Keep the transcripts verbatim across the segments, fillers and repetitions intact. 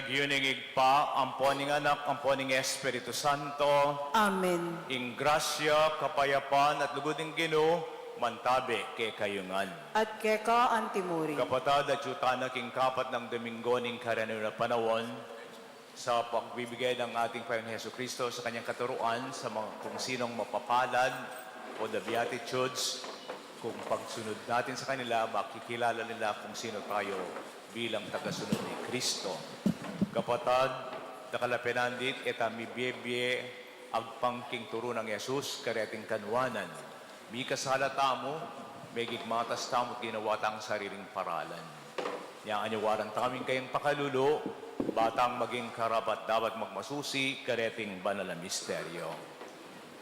Ing Ibpa, ampo ning Anak, ampo ning Espiritu Santo. Amen. Ing grasya, kapayapan, at lugud ning Ginu, mantabe kekayu ngan. At keka antimurin. Kapatad, atyu tana king kapat nang Domingo ning karaniwan a panaun, sa pagbibigay ng ating Panginoong Hesu Kristo sa kanyang katuruan sa mga kung sinong mapapalad o the Beatitudes, kung pagsunod natin sa kanila, makikilala nila kung sino tayo bilang tagasunod ni Kristo. Kapatad, dakal a penandit, e ta mibie-bie agpang king turu nang Jesus kareting kanuanan. Mikasala tamu, meging matas tamu, ginawa tang sariling paralan. Nya anyawaran tamu ing kayang pakalulu, ba tang maging karapat-dapat magmasusi kareting banal a misteryo.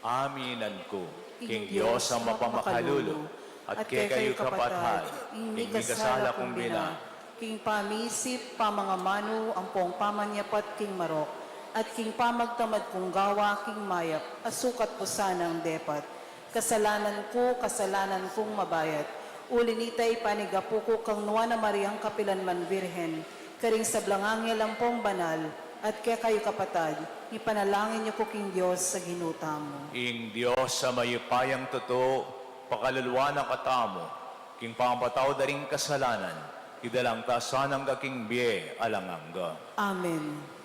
Aminan ku king Dios a mapamakalulu, at kekayu kapatad, ing mikasala kung bina, king pamisip, pamangamanu, ampong pamanyapat king marok, at king pamagtamad kung gawa king mayap, a sukat ku sanang depat. Kasalanan ku, kasalanan kung mabayat. Uli nita, ipanigapu ku kang Nuan a Mariang kapilan man Birhen, karing sablang anghel ampong banal, at kekayu kapatad, ipanalangin yu ku king Dios a Ginu tamu. Ing Dios a mayupayang tutu, pakaluluan na katamu, king pamapatawad da ring kasalanan, idalang ta sana king bie alang angga. Amen.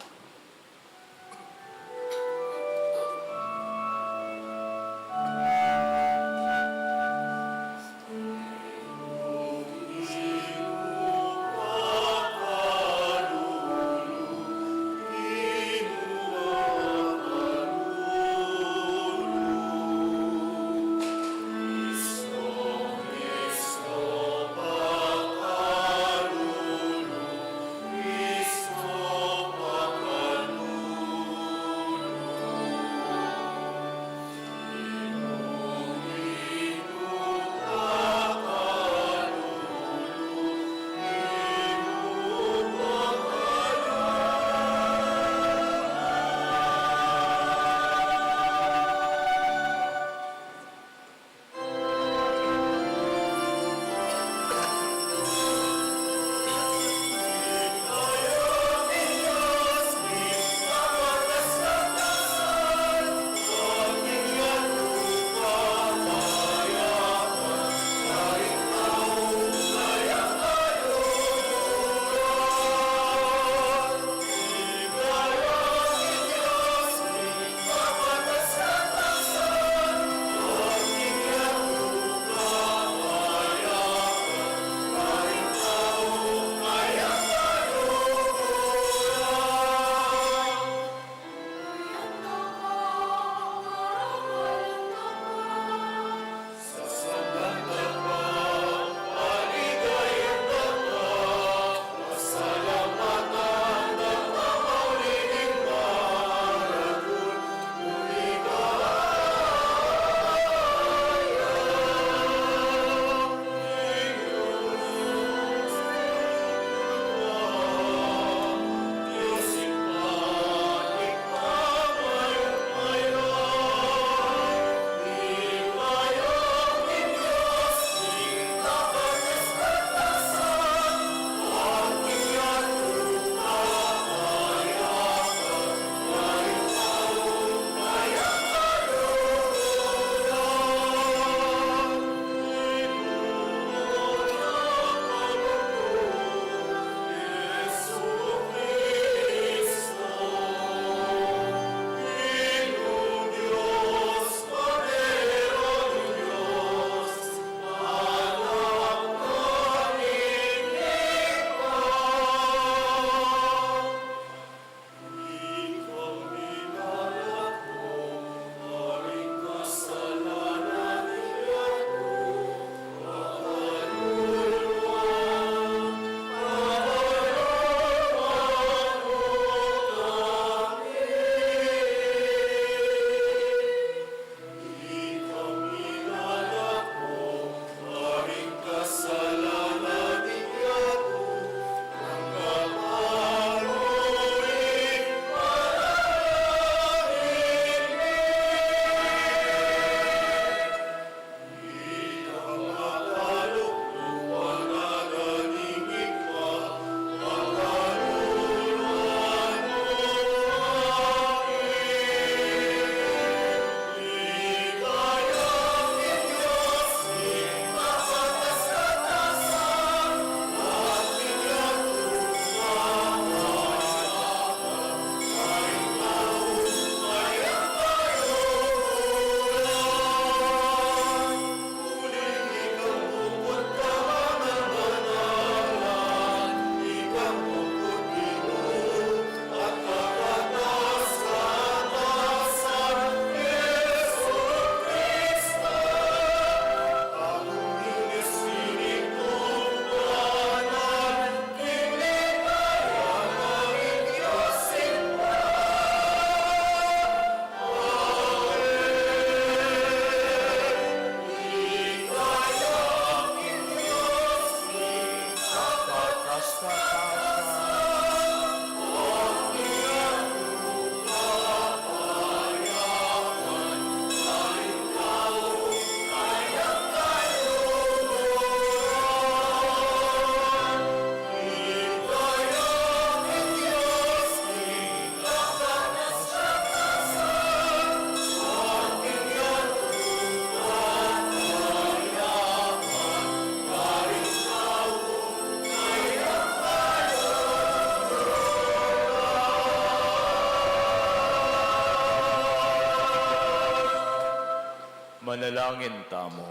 Manalangin tamu.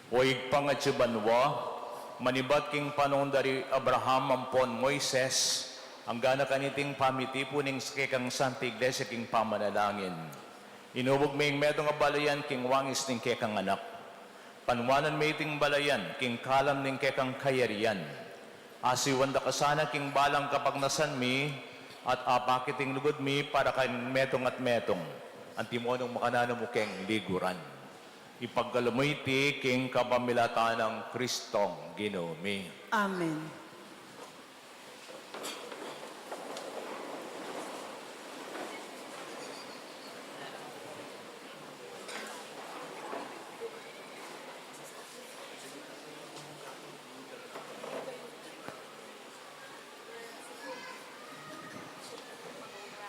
O Ibpang atsu banua, manibat king panung da ri Abraham ampon Moises, angga na kaniting pamitipun ning kekang Santa Iglesia king pamanalangin. Inubug me ing metung a balayan king wangis ning kekang Anak. Panuanan me iting balayan king kalam ning kekang kayarian. Asiwan da ka sana king balang kapagnasan mi, at apakit ing lugud mi para keng metung at metung, antimo nung makananu mu keng liguran. Ipagkalub mu iti king kapamilatan nang Kristong Ginu mi. Amen.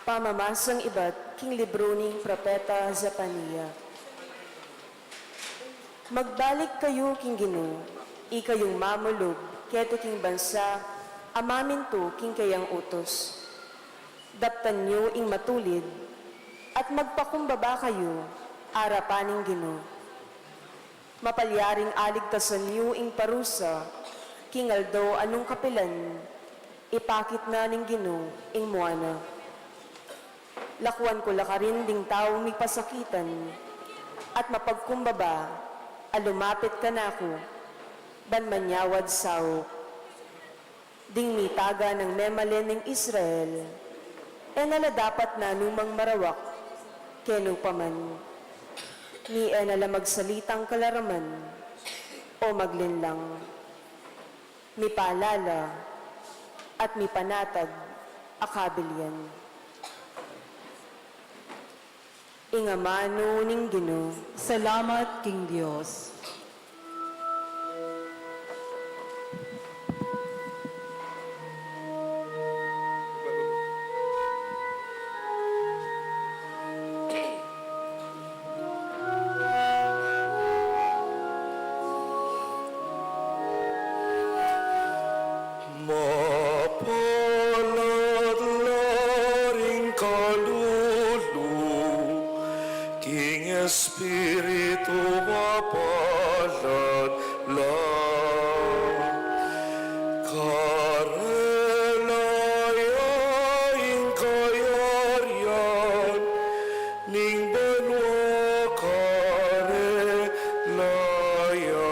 Pamamasang ibat king libru ning propeta Zefania. Magbalik kayu king Ginu, ikayung mamulug keti king bansa a mamintu king keyang utus. Daptan yu ing matulid at magpakumbaba kayu arapan ning Ginu. Mapalyaring aligtasan yu ing parusa king aldo a nung kapilan ipakit na ning Ginu ing mua na. Lakuan ku la karin ding taung mipasakitan at mapagkumbaba a lumapit kanaku, ban manyawad saup. Ding mitaga nang memalen ning Israel, e na la dapat nanumang marawak kenu pa man, ni e na la magsalitang kalaraman o maglinlang. Mipalala at mipanatag a kabilian. Ing amanu ning Ginu. Salamat king Dios. Mapalad la ring kalulu king Espiritu, mapalad la. Karela ya ing kayarian ning banua, karela ya.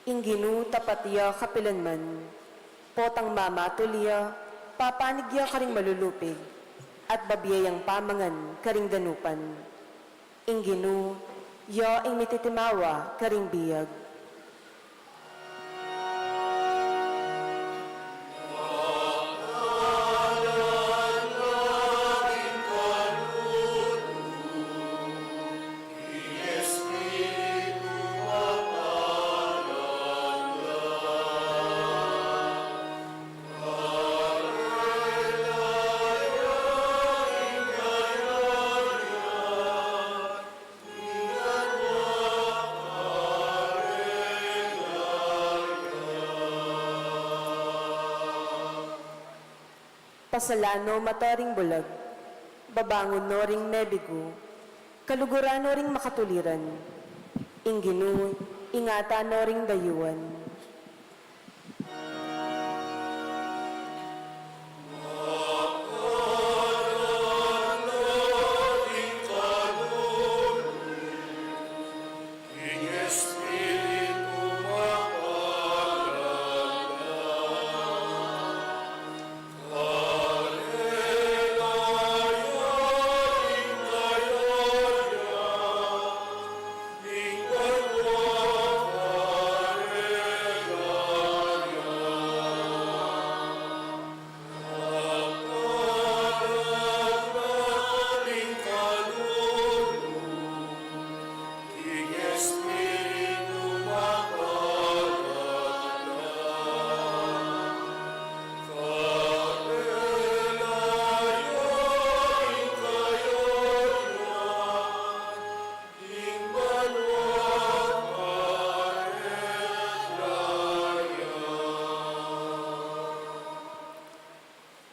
Ing Ginu tapat ya kapilan man, potang mamatul ya, papanig ya karing malulupig, at babie yang pamangan karing danupan. Ing Ginu, ya ing mititimawa karing biag. Pasalan no mata ring bulag, babangun no ring mebigu, kaluguran no ring makatuliran. Ing Ginu, ingatan no ring dayuan.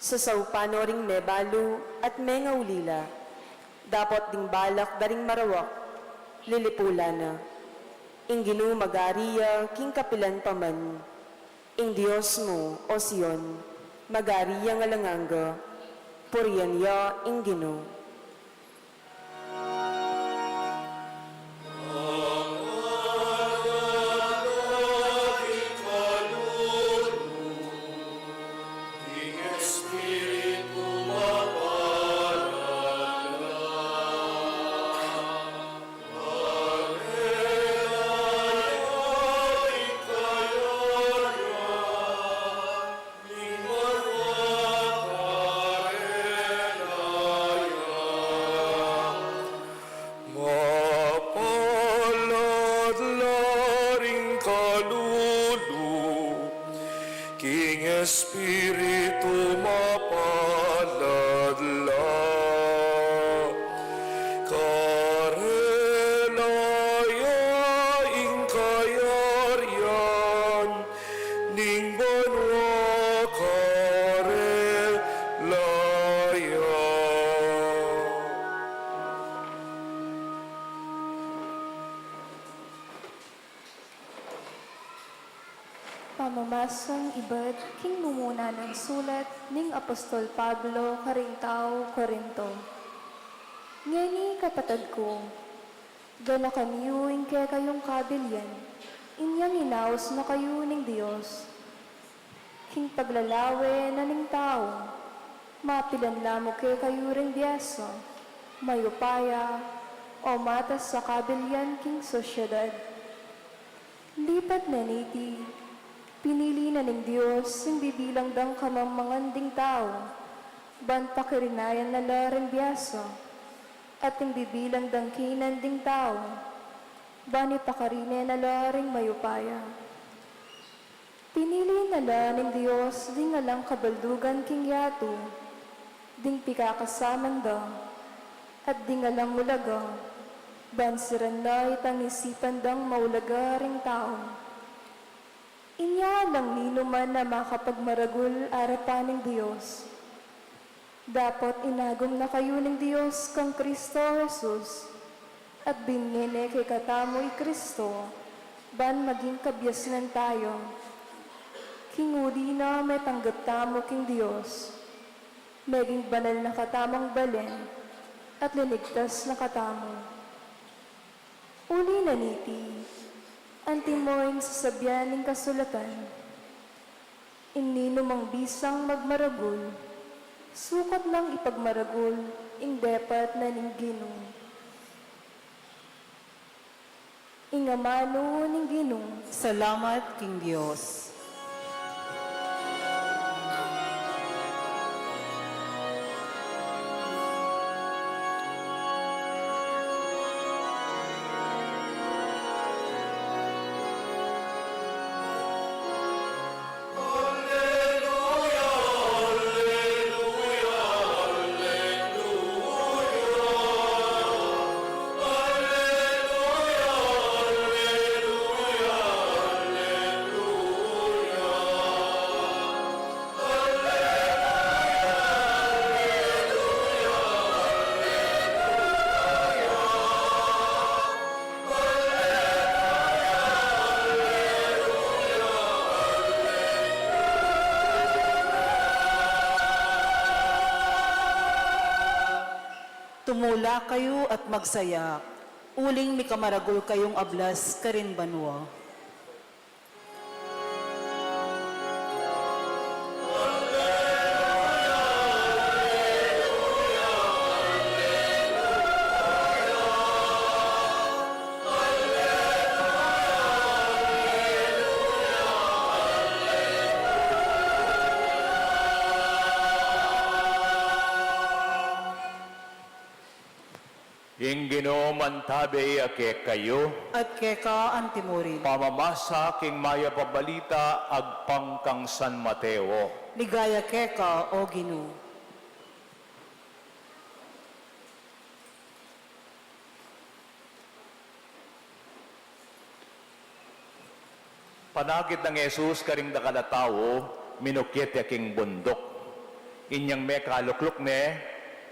Sasaupan no ring mebalu at mengaulila, dapot ding balak da ring marawak, lilipulan na. Ing Ginu magari ya king kapilan pa man. Ing Dios mu, O Sion, magari yang alang angga, purian ya ing Ginu. Mapalad la ring kalulu, king Espiritu mapalad la. Karela ya ing kayarian, ning banua karela ya. Pamamasang ibat king mumuna nang sulat ning Apostol Pablo karing tau Corinto. Ngeni, kapatad ku, ganakan yu ing kekayung kabilian, inyang inaus na kayu ning Dios. King paglalawe na ning tau, mapilan la mu kekayu ring biasa, mayupaya, o matas a kabilian king sosyedad. Lipat na niti, pinili na ning Dios ing bibilang dang kamamangan ding tau, ban pakarinayan na la ring biasa, at ing bibilang dang kinan ding tau, ban ipakarine na la ring mayupaya. Pinili na la ning Dios ding alang kabaldugan king yatu, ding pikakasaman da, at ding alang ulaga, ban siran na itang isipan dang maulaga ring tau. Inya alang ninuman a makapagmaragul arapan ning Dios. Dapot inagum na kayu ning Dios kang Kristo Jesus, at binye ne kekatamu i Kristo, ban maging kabiasnan tayu. King uli na metanggap tamu king Dios, meging banal na katamung balen, at linigtas na katamu. Uli na niti, antimo ing sasabian ning kasulatan, ing ninumang bisang magmaragul, sukat nang ipagmaragul ing depat na ning Ginu. Ing amanu ning Ginu. Salamat king Dios. Tumula kayu at magsaya, uling mikamaragul kayung ablas karin banua. Ing Ginu mantabe ya kekayu. At keka antimurin. Pamamasa king mayap a balita agpang kang San Mateo. Ligaya keka, O Ginu. Panakit nang Jesus karing dakal a tau, minukyat ya king bunduk. Inyang mekalukluk ne,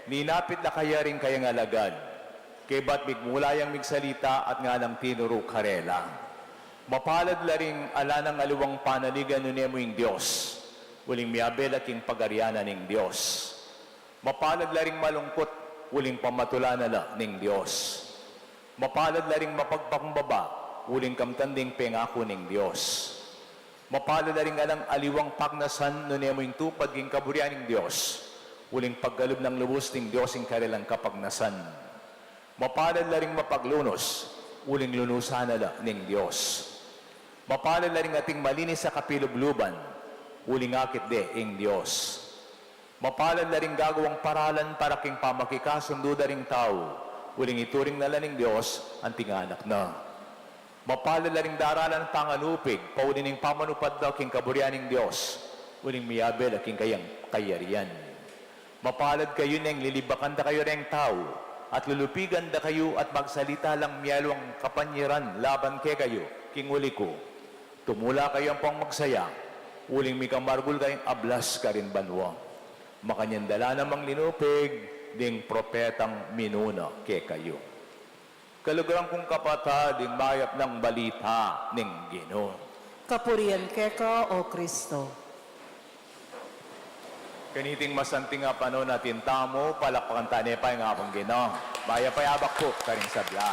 linapit la kaya ring kayang alagad, kaybat migmula yang migsalita at ngalang tinuru karela, "Mapalad la ring ala nang aliwang panaligan nune mu ing Dios, uling miyabe la king pagarian na ning Dios. Mapalad la ring malungkut, uling pamatulan na la ning Dios. Mapalad la ring mapagpakumbaba, uling kamtan ding pengaku ning Dios. Mapalad la ring alang aliwang pagnasan nune mu ing tupad king kaburian ning Dios, uling pagkalub nang lubus ning Dios ing karelang kapagnasan. Mapalad la ring mapaglunus, uling lunusan na la ning Dios. Mapalad la ring ating malinis a kapilubluban, uling akit de ing Dios. Mapalad la ring gagawang paralan para king pamakikasundu da ring tau, uling ituring na la ning Dios anting anak na. Mapalad la ring daralan pangalupig, pauli ning pamanupad da king kaburian ning Dios, uling miyabe la king kayang kayarian. Mapalad kayu neng lilibakan da kayu reng tau, at lulupigan da kayu at magsalita lang mialiwang kapanyiran laban kekayu, king uli ku, tumula kayu ampong magsaya, uling mikamargul kayung ablas karin banua. Makanyan da la namang linupig ding propetang minuna kekayu." Kaluguran kung kapatad, ing mayap nang balita ning Ginu. Kapurian keka, O Kristo. Kaniting masanting a panaun atin tamu, palakpakan tane pa ing Apung Ginu. Mayap a yabak pu karing sabla.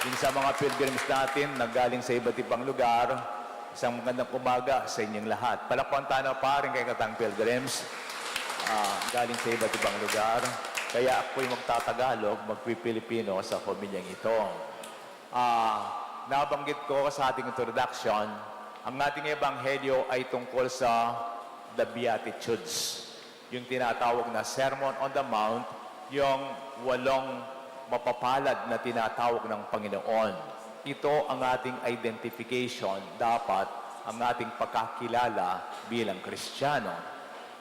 Ing sa mga pilgrims natin, nanggaling sa iba't ibang lugar, isang magandang umaga sa inyong lahat. Palakpakan tane pa ring kekatang pilgrims, ah, galing sa iba't ibang lugar. Kaya ako'y magtatagalog, magpipilipino sa kominyang ito. Ah, nabanggit ko sa ating introduction, ang ating ebanghelyo ay tungkol sa The Beatitudes, yung tinatawag na Sermon on the Mount, yung walong mapapalad na tinatawag ng Panginoon. Ito ang ating identification, dapat ang ating pagkakilala bilang Kristiyano.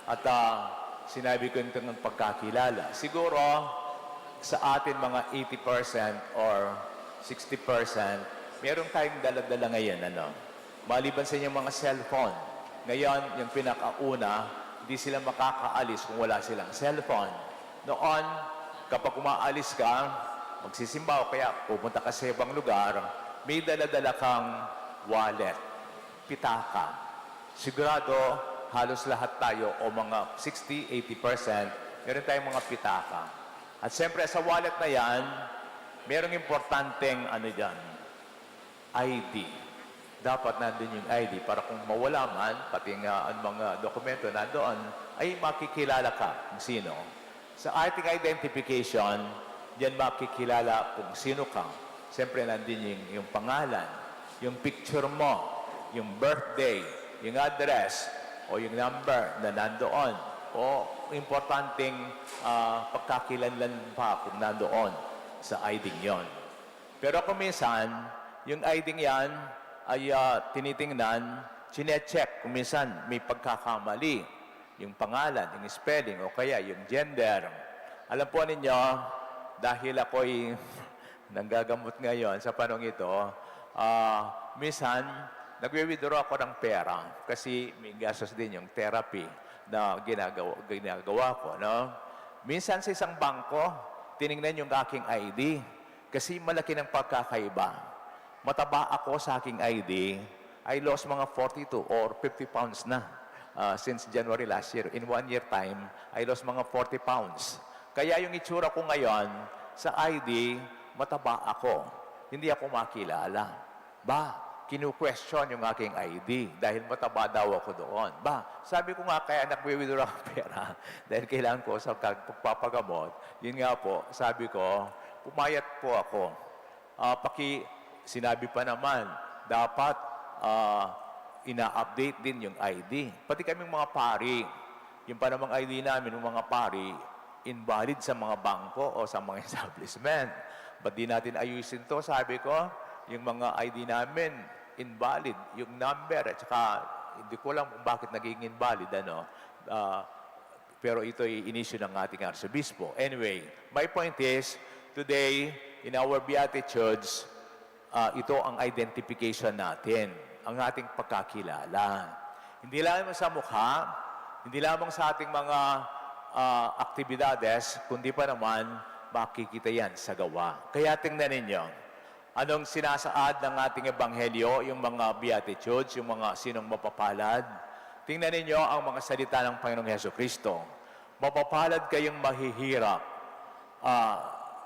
At, ah, sinabi ko yung tungang pagkakilala. Siguro, sa atin mga eighty percent or sixty percent, meron tayong dala-dala ngayon, ano? Maliban sa inyong mga cellphone. Ngayon, yung pinakauna, hindi sila makakaalis kung wala silang cellphone. Noon, kapag umaalis ka, magsisimba o kaya pupunta ka sa ibang lugar, may dala-dala kang wallet, pitaka. Sigurado, halos lahat tayo o mga sixty, eighty percent, meron tayong mga pitaka. At siyempre, sa wallet na yan, merong importanteng ano dyan, I D. Dapat nandun yung I D para kung mawala man, pati nga ang mga dokumento nandoon, ay makikilala ka kung sino. Sa ating identification, diyan makikilala kung sino ka. Siyempre, nandun yung, yung pangalan, yung picture mo, yung birthday, yung address, o yung number na nandoon, o importanteng, ah, pagkakilanlan pa kung nandoon sa I D yon. Pero kung minsan, yung I D yan ay, ah, tinitingnan, chinecheck kung minsan may pagkakamali. Yung pangalan, yung spelling, o kaya yung gender. Alam po ninyo, dahil ako'y nanggagamot ngayon sa panahong ito, ah, minsan, nagwi-withdraw ako ng pera kasi may gastos din yung therapy na ginagawa, ginagawa ko, no? Minsan sa isang bangko, tiningnan yung aking I D kasi malaki ng pagkakaiba. Mataba ako sa aking I D, I lost mga forty-two or fifty pounds na, ah, since January last year. In one year time, I lost mga forty pounds. Kaya yung itsura ko ngayon, sa I D, mataba ako. Hindi ako makilala. Ba, kinu-question yung aking I D dahil mataba daw ako doon. Ba, sabi ko nga kaya nagwi-withdraw ng pera dahil kailangan ko sa kag-, pagpapagamot. Yun nga po, sabi ko, pumayat po ako. Ah, paki-, sinabi pa naman, dapat, ah, ina-update din yung I D. Pati kaming mga pari, yung pa namang I D namin, yung mga pari, invalid sa mga bangko o sa mga establishment. Ba't di natin ayusin to? Sabi ko, yung mga I D namin, invalid. Yung number, at saka, hindi ko alam kung bakit naging invalid, ano. Ah, pero ito'y inisyu ng ating arsobispo. Anyway, my point is, today, in our Beatitudes, ah, ito ang identification natin, ang ating pagkakilala. Hindi lang sa mukha, Hindi lamang sa ating mga, ah, aktibidades, kundi pa naman makikita yan sa gawa. Kaya tingnan ninyo, anong sinasaad ng ating ebanghelyo, yung mga Beatitudes, yung mga sinong mapapalad? Tingnan ninyo ang mga salita ng Panginoong Heso Kristo. "Mapapalad kayong mahihirap." Ah,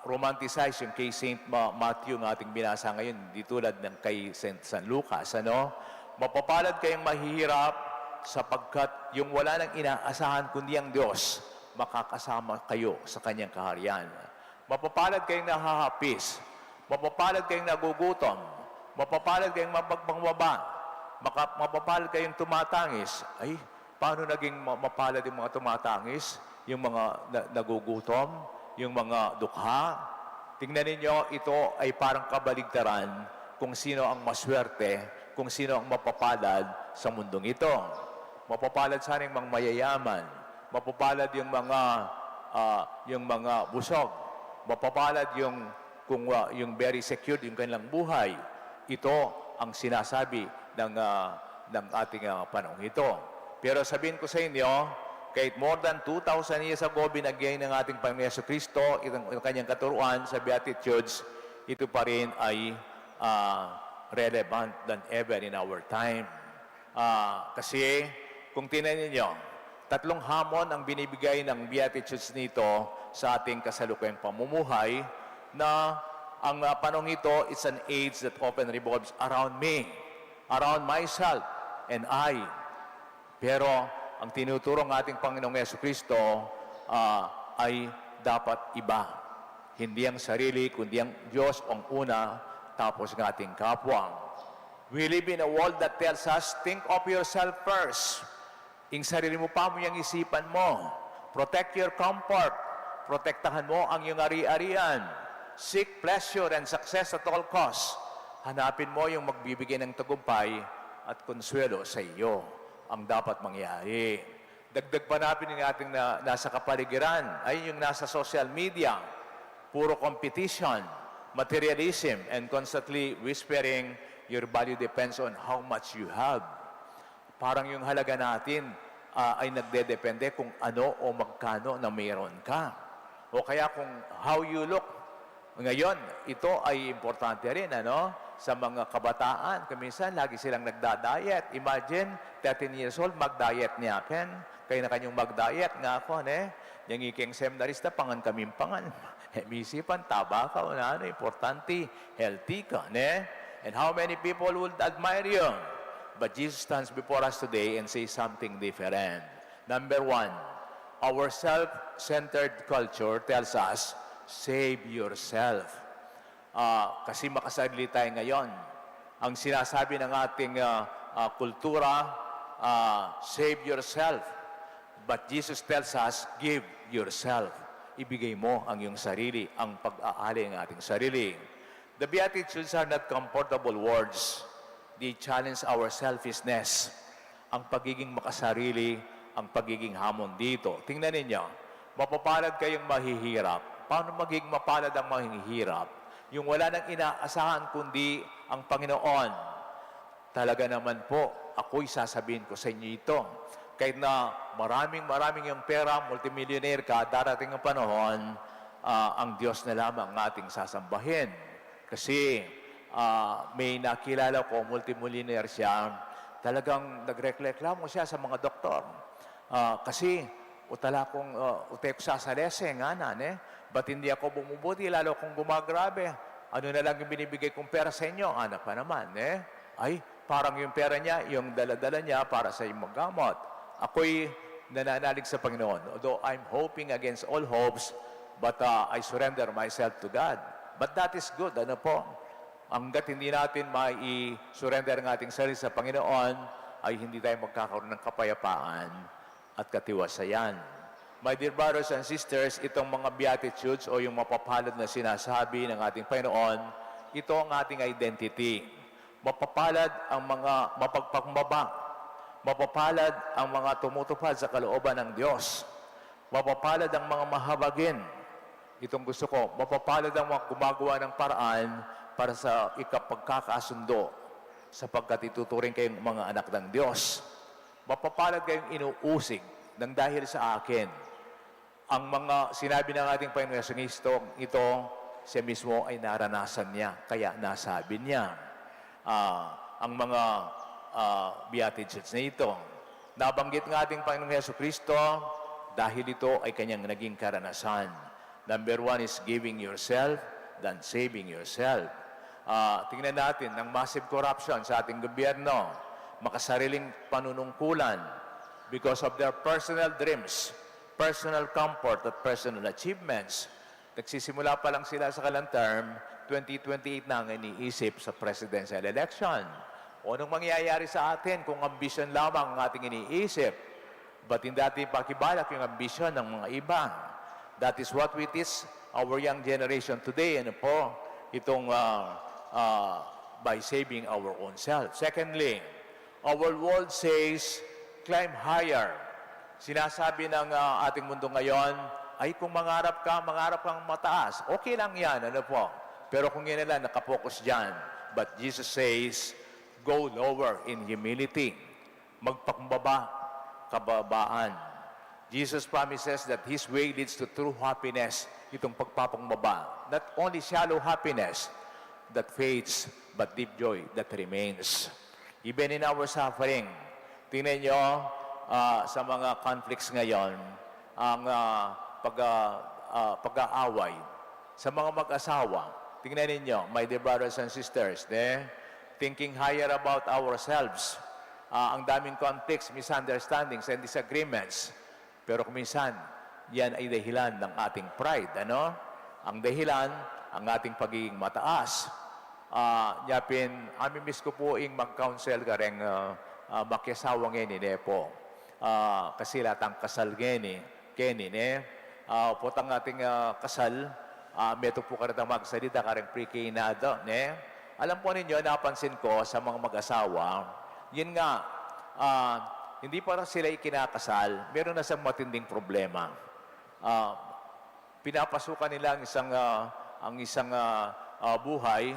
romanticize yung kay Saint Ma-, Matthew ng ating binasa ngayon, di tulad ng kay Saint San Lucas, ano? "Mapapalad kayong mahihirap, sapagkat yung wala nang inaasahan kundi ang Diyos, makakasama kayo sa kanyang kaharian. Mapapalad kayong nahahapis, mapapalad kayong nagugutom, mapapalad kayong mapagpangbaba, maka-, mapapalad kayong tumatangis." Ay, paano naging ma-, mapalad yung mga tumatangis, yung mga na-, nagugutom, yung mga dukha? Tingnan ninyo, ito ay parang kabaligtaran kung sino ang maswerte, kung sino ang mapapalad sa mundong ito. Mapapalad sana yung mga mayayaman, mapapalad yung mga, ah, yung mga busog, mapapalad yung, kung, ah, yung very secured yung kanilang buhay. Ito ang sinasabi ng, ah, ng ating, ah, panahong ito. Pero sabihin ko sa inyo, kahit more than two thousand years ago, binigay ng ating Panginoon Yesu Kristo itong, itong kanyang katuruan sa Beatitudes, ito pa rin ay, ah, relevant than ever in our time. Ah, kasi, kung tingnan ninyo, tatlong hamon ang binibigay ng Beatitudes nito sa ating kasalukuyang pamumuhay, na ang, ah, panahong ito, it's an age that often revolves around me, around myself, and I. Pero ang tinuturo ng ating Panginoong Yesu Kristo, ah, ay dapat iba. Hindi ang sarili, kundi ang Diyos ang una, tapos ang ating kapwa. We live in a world that tells us, "Think of yourself first." Ing sarili mo pa mu yang isipan mo. Protect your comfort. Protektahan mo ang iyong ari-arian. Seek pleasure and success at all costs. Hanapin mo yung magbibigay ng tagumpay at konsuelo sa iyo. Ang dapat mangyari. Dagdag pa natin yung ating na, nasa kapaligiran, ay yung nasa social media. Puro competition, materialism, and constantly whispering, "Your value depends on how much you have." Parang yung halaga natin, ah, ay nagdedepende kung ano o magkano na mayroon ka. O kaya kung how you look. Ngayon, ito ay importante rin, ano? Sa mga kabataan, kung minsan lagi silang nagda-diet. Imagine, thirteen years old, mag-diet ne aken. Kayu na kayung mag-diet, ngaku, ne? Yang ikeng seminarista, pangan kaming pangan. E mu isipan, taba ka, o nanu, importante, healthy ka, ne? And how many people would admire you? But Jesus stands before us today and says something different. Number one, our self-centered culture tells us, "Save yourself." Ah, kasi makasarili tayo ngayon. Ang sinasabi ng ating, ah, ah, kultura, ah, "Save yourself." But Jesus tells us, "Give yourself." Ibigay mo ang iyong sarili, ang pag-aali ng ating sarili. The Beatitudes are not comfortable words. They challenge our selfishness. Ang pagiging makasarili, ang pagiging hamon dito. Tingnan ninyo, "Mapapalad kayong mahihirap." Paano magiging mapalad ang mahihirap? Yung wala nang inaasahan kundi ang Panginoon. Talaga naman po, ako'y sasabihin ko sa inyo ito. Kahit na maraming, maraming yung pera, multimillionaire ka, darating ang panahon, ah, ang Diyos na lamang ang ating sasambahin. Kasi, ah, may nakilala ko, multimillionaire siya, talagang nagreklamo siya sa mga doktor. Ah, kasi, "Uta la kung, ah, uta ku sasalese," ngana, ne? "Ba't hindi ako bumubuti, lalo kung gumagrabe? Ano na lang yung binibigay kong pera sa inyo?" Ngana pa naman, ne? Ay, parang yung pera niya, yung dala-dala niya para sa yung maggamot. Ako'y nananalig sa Panginoon. Although I'm hoping against all hopes, but, ah, I surrender myself to God. But that is good, ano po? Hanggat hindi natin mai-surrender ang ating sarili sa Panginoon, ay hindi tayo magkakaroon ng kapayapaan at katiwasayan. My dear brothers and sisters, itong mga Beatitudes o yung mapapalad na sinasabi ng ating Panginoon, ito ang ating identity. Mapapalad ang mga mapagpakumbaba. Mapapalad ang mga tumutupad sa kalooban ng Diyos. Mapapalad ang mga mahabagin. Itong gusto ko, mapapalad ang mga gumagawa ng paraan para sa ikapagkakasundo, sapagkat ituturing kayong mga anak ng Diyos. Mapapalad kayong inuusig. Nang dahil sa akin, ang mga sinabi ng ating Panginoong Yesong Kristo, ito, siya mismo ay naranasan niya, kaya nasabi niya. Ah, ang mga, ah, Beatitudes na ito, nabanggit ng ating Panginoong Yesu Kristo dahil ito ay kanyang naging karanasan. Number one is giving yourself than saving yourself. Ah, tingnan natin ang massive corruption sa ating gobyerno, makasariling panunungkulan because of their personal dreams, personal comfort at personal achievements. Nagsisimula pa lang sila sa kalang term, twenty twenty-eight na ang iniisip sa presidential election. O anong mangyayari sa atin kung ambisyon lamang ang ating iniisip? Ba't hindi natin pakibalak yung ambisyon ng mga iba? That is what we teach our young generation today, ano po? Itong, ah, ah, by saving our own self. Secondly, our world says, "Climb higher." Sinasabi ng, ah, ating mundo ngayon, "Ay, kung mangarap ka, mangarap kang mataas." Okay lang yan, ano po? Pero kung yan na lang, nakapokus dyan. But Jesus says, "Go lower in humility." Magpakumbaba, kababaan. Jesus promises that His way leads to true happiness, itong pagpapakumbaba. Not only shallow happiness that fades, but deep joy that remains. Even in our suffering, tingnan nyo, ah, sa mga conflicts ngayon, ang, ah, pag, ah, ah, pag-aaway sa mga mag-asawa, tingnan ninyo, my dear brothers and sisters, ne? Thinking higher about ourselves. Ah, ang daming conflicts, misunderstandings, and disagreements. Pero kung minsan, yan ay dahilan ng ating pride, ano? Ang dahilan, ang ating pagiging mataas. Ah, nya pin, amimiss ku pu ing mag-counsel kareng, ah, ah, makiasawa ngeni, ne po? Ah, kasi latang kasal ngeni, keni, ne? Ah, potang ating, ah, kasal, ah, metung pu karetang magsalita kareng pre-K na da, ne? Alam po ninyo, napansin ko sa mga mag-asawa, yun nga, ah, hindi pa sila ikinakasal, meron na siyang matinding problema. Ah, pinapasukan nila ang isang, ah, ang isang, ah, ah, buhay.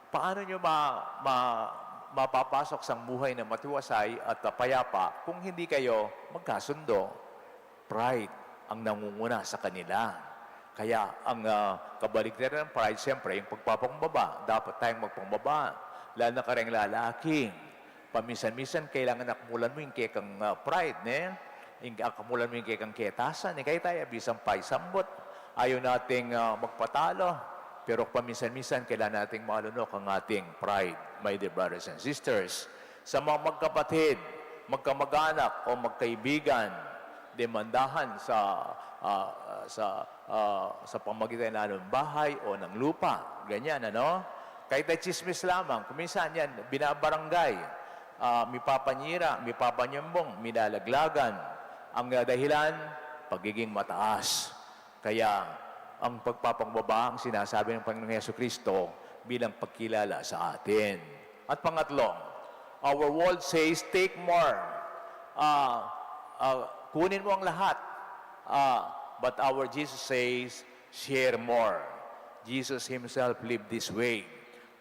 Paano nyo ma-, ma-, mapapasok sa buhay na matiwasay at, ah, payapa kung hindi kayo magkasundo? Pride ang nangunguna sa kanila. Kaya ang, ah, kabaliktaran ng pride, siyempre, yung pagpapakumbaba. Dapat tayong magpakumbaba, lalo na kareng lalaki. Paminsan-minsan, kailangan akmulan mo yung kekang, ah, pride, ne? Yung akmulan mo yung kekang ketasan, ne? Kaya tayo, bisan pa isambut, ayaw nating, ah, magpatalo. Pero paminsan-minsan, kailangan nating malunok ang ating pride, my dear brothers and sisters. Sa mga magkapatid, magkamag-anak, o magkaibigan, demandahan sa, ah, sa, ah, sa pamagitan ng bahay o ng lupa. Ganyan, ano? Kahit na tsismis lamang, kung minsan yan, binabarangay, ah, mipapanyira, mipapanyumbong, milalaglagan. Ang, ah, dahilan, pagiging mataas. Kaya, ang pagpapakumbaba ang sinasabi ng Panginoong Yesu Kristo bilang pagkilala sa atin. At pangatlo, our world says, "Take more." Ah, ah, kunin mo ang lahat. Ah, but our Jesus says, "Share more." Jesus himself lived this way.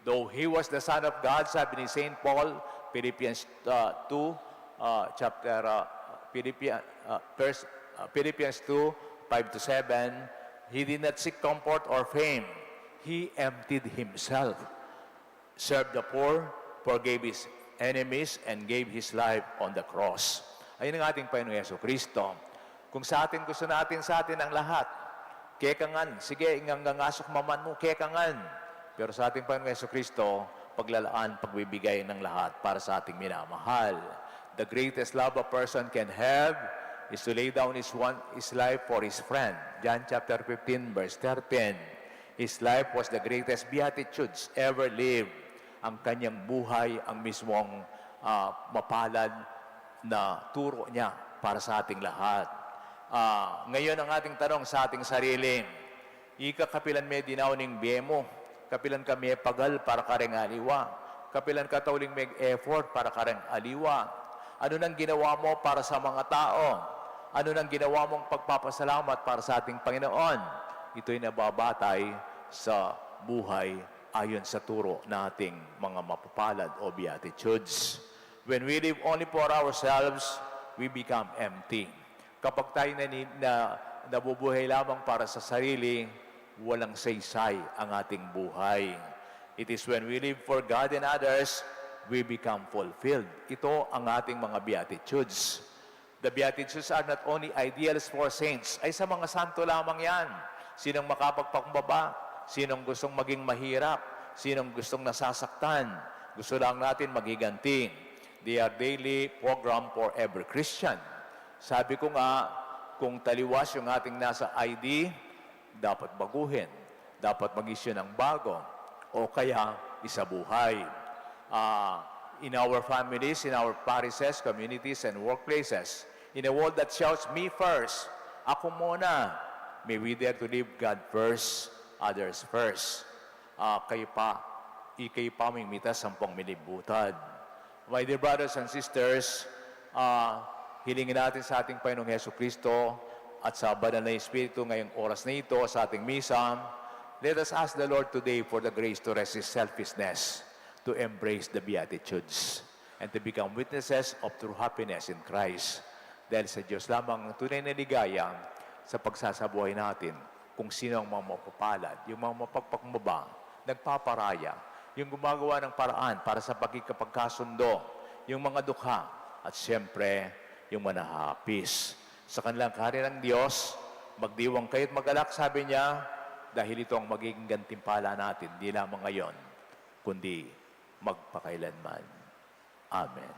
Though he was the Son of God, sabi ni Saint Paul, Philippians, uh, two, uh, chapter, uh, Philippian-, uh, first, uh, Philippians two, five to seven, he did not seek comfort or fame. He emptied himself, served the poor, forgave his enemies, and gave his life on the cross. Ayun ang ating Panginoong Yesu Kristo. Kung sa atin, gusto natin sa atin ang lahat. Keka ngan, sige, ingang ngangasuk maman mu, keka ngan. Pero sa ating Panginoong Yesu Kristo, paglalaan, pagbibigay ng lahat para sa ating minamahal. The greatest love a person can have is to lay down his one, his life for his friend. John chapter fifteen, verse thirteen. His life was the greatest beatitudes ever lived. Ang kanyang buhay, ang mismong, ah, mapalad na turo niya para sa ating lahat. Ah, ngayon ang ating tanong sa ating sarili, ika, kapilan me dinaun ing bie mu? Kapilan ka mepagal para kareng aliwa? Kapilan ka tauling meg-effort para kareng aliwa? Ano nang ginawa mo para sa mga tao? Ano nang ginawa mong pagpapasalamat para sa ating Panginoon? Ito'y nababatay sa buhay ayon sa turo nating mga mapapalad o beatitudes. When we live only for ourselves, we become empty. Kapag tayo nani-, na, nabubuhay lamang para sa sarili, walang saysay ang ating buhay. It is when we live for God and others, we become fulfilled. Ito ang ating mga Beatitudes. The Beatitudes are not only ideals for saints. Ay, sa mga santo lamang yan. Sinong makapagpakumbaba? Sinong gustong maging mahirap? Sinong gustong nasasaktan? Gusto lang natin magiganti. They are daily program for every Christian. Sabi ko nga, kung taliwas yung ating nasa I D, dapat baguhin. Dapat mag-issue ng bago. O kaya, isabuhay. Ah, in our families, in our parishes, communities, and workplaces, in a world that shouts, "Me first," "Ako muna," may we dare to live God first, others first. Ah, kayo pa, ikay pa ming mitas ampong milibutad. My dear brothers and sisters, ah, hilingin natin sa ating Panginoong Hesu Kristo at sa Banal na Espiritu ngayong oras na ito sa ating misa, let us ask the Lord today for the grace to resist selfishness, to embrace the Beatitudes, and to become witnesses of true happiness in Christ. Dahil sa Diyos lamang ang tunay na ligaya sa pagsasabuhay natin. Kung sino ang mga mapapalad, yung mga mapagpakumbaba, nagpaparaya, yung gumagawa ng paraan para sa pakikipagkasundo, yung mga dukha, at siyempre, yung manahapis. Sa kanilang kaharian ng Diyos, magdiwang kayo't magalak, sabi niya, dahil ito ang magiging gantimpala natin, di lamang ngayon, kundi magpakailanman. Amen.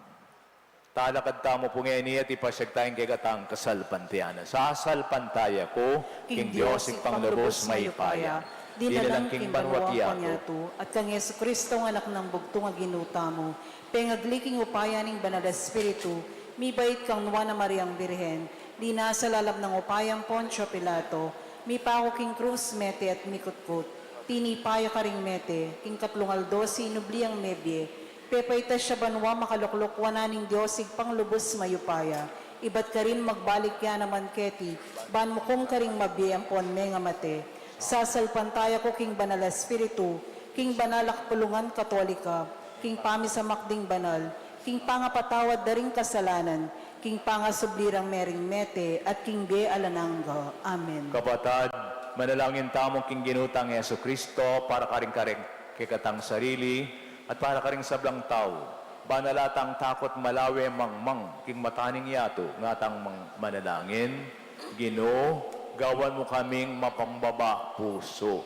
Talakad tamu pu ngeni at ipasyag taya ing kekatang kasalpantayanan. Sasalpantaya ku king Dios Ibpang lubus mayupaya, dinalang king banua king yatu, at kang Jesucristo a Anak nang bugtung a Ginu tamu, pengagli king upaya ning Banal a Espiritu, mibait kang Nuan a Mariang Birhen, linasa lalam nang upayang Poncio Pilato, mipaku king krus, mete at mikutkut, tinipa ya karing mete, king katlung aldo sinubli yang mebie, pepaitas ya banua, makalukluk wanan ning Dios Ibpang lubus mayupaya, ibat karin magbalik ya naman keti, ban mukum karing mabie ampon mengamate. Sasalpantaya ku king Banal a Espiritu, king banal a kapulungan Katolika, king pamisamak ding banal, king pangapatawad da ring kasalanan, king pangasubli rang mering mete, at king bie alang angga. Amen. Kapatad, manalangin tamu king Ginu tang Jesucristo, para karing, karing kekatang sarili, at para karing sablang tau, ban ala tang takut malawe mangmang king mata ning yatu, nga tang mang-, manalangin, Ginu, gawan mu kaming mapakumbaba pusu.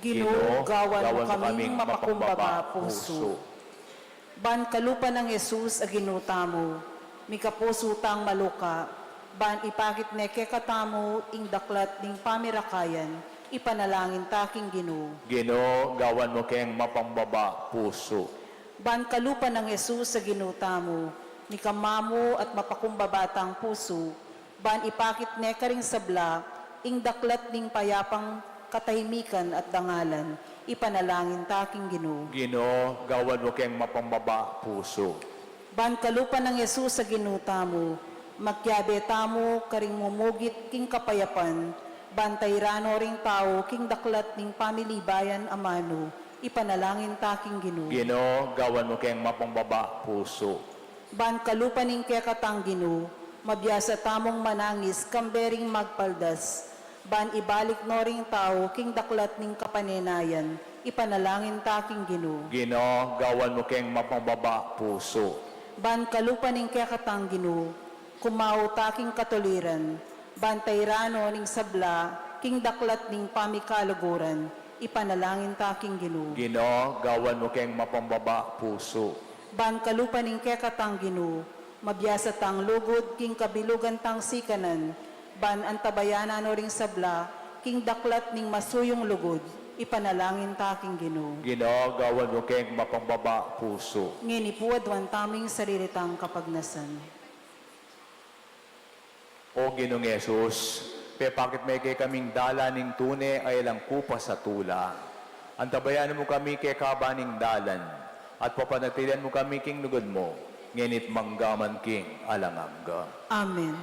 Ginu, gawan mu kaming mapakumbaba pusu. Ban kalupa nang Jesus a Ginu tamu, mikapusu tang maluka, ban ipakit ne kekatamu ing daklat ning pamirakayan, ipanalangin ta king Ginu. Ginu, gawan mu keng mapakumbaba pusu. Ban kalupa nang Jesus a Ginu tamu, mikamamu at mapakumbaba tang pusu, ban ipakit ne karing sabla ing daklat ning payapang katahimikan at dangalan, ipanalangin ta king Ginu. Ginu, gawan mu keng mapakumbaba pusu. Ban kalupa nang Jesus a Ginu tamu, magyabe tamu karing mumugit king kapayapan, ban tairan no ring tau king daklat ning pamilibayan a manu, ipanalangin ta king Ginu. Ginu, gawan mu keng mapakumbaba pusu. Ban kalupa ning kekatang Ginu, mabiasa tamung manangis kambe ring magpaldas, ban ibalik no ring tau king daklat ning kapanenayan, ipanalangin ta king Ginu. Ginu, gawan mu keng mapakumbaba pusu. Ban kalupa ning kekatang Ginu, kumau ta king katuliran, ban tairan no ning sabla king daklat ning pamikaluguran, ipanalangin ta king Ginu. Ginu, gawan mu keng mapakumbaba pusu. Ban kalupa ning kekatang Ginu, mabiasa tang lugud king kabilugan tang sikanan, ban antabayanan no ring sabla king daklat ning masuyung lugud, ipanalangin ta king Ginu. Ginu, gawan mu keng mapakumbaba pusu. Ngeni pu aduan tamu ing sarili tang kapagnasan. O Ginung Jesus, pepakit me kekami ing dalan ning tune a alang kupas a tula. Antabayanan mu kami kekaba ning dalan, at papanatilian mu kami king lugud mu, ngeni't manggaman king alang angga. Amen.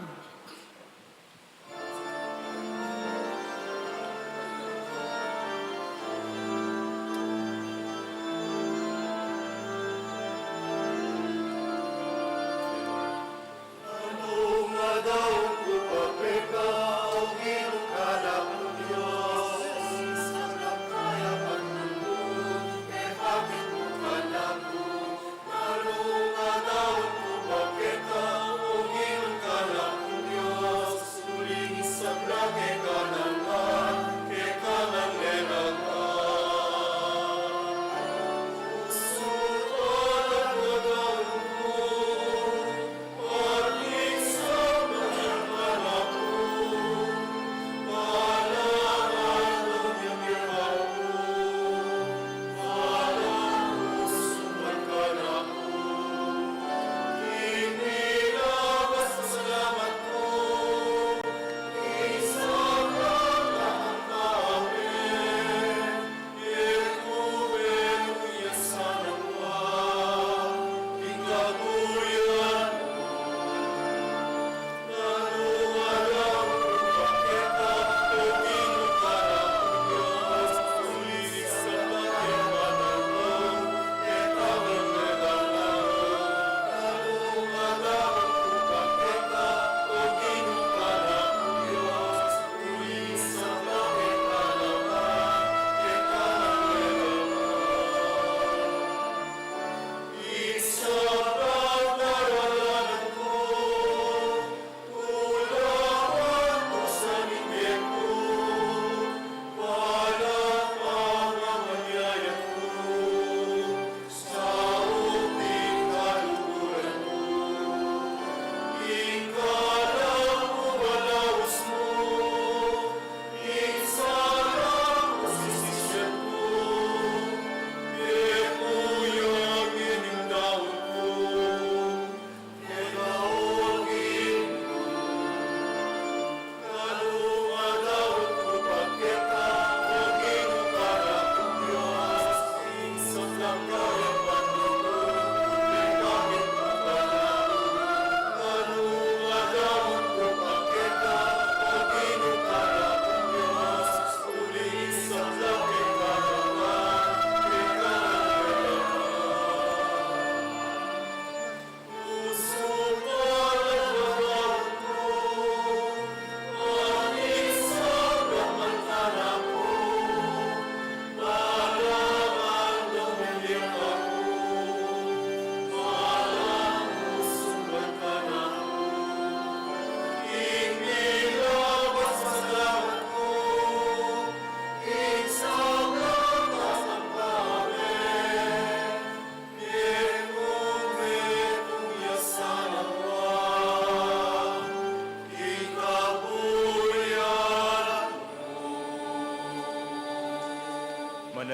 Nung adaun ku pa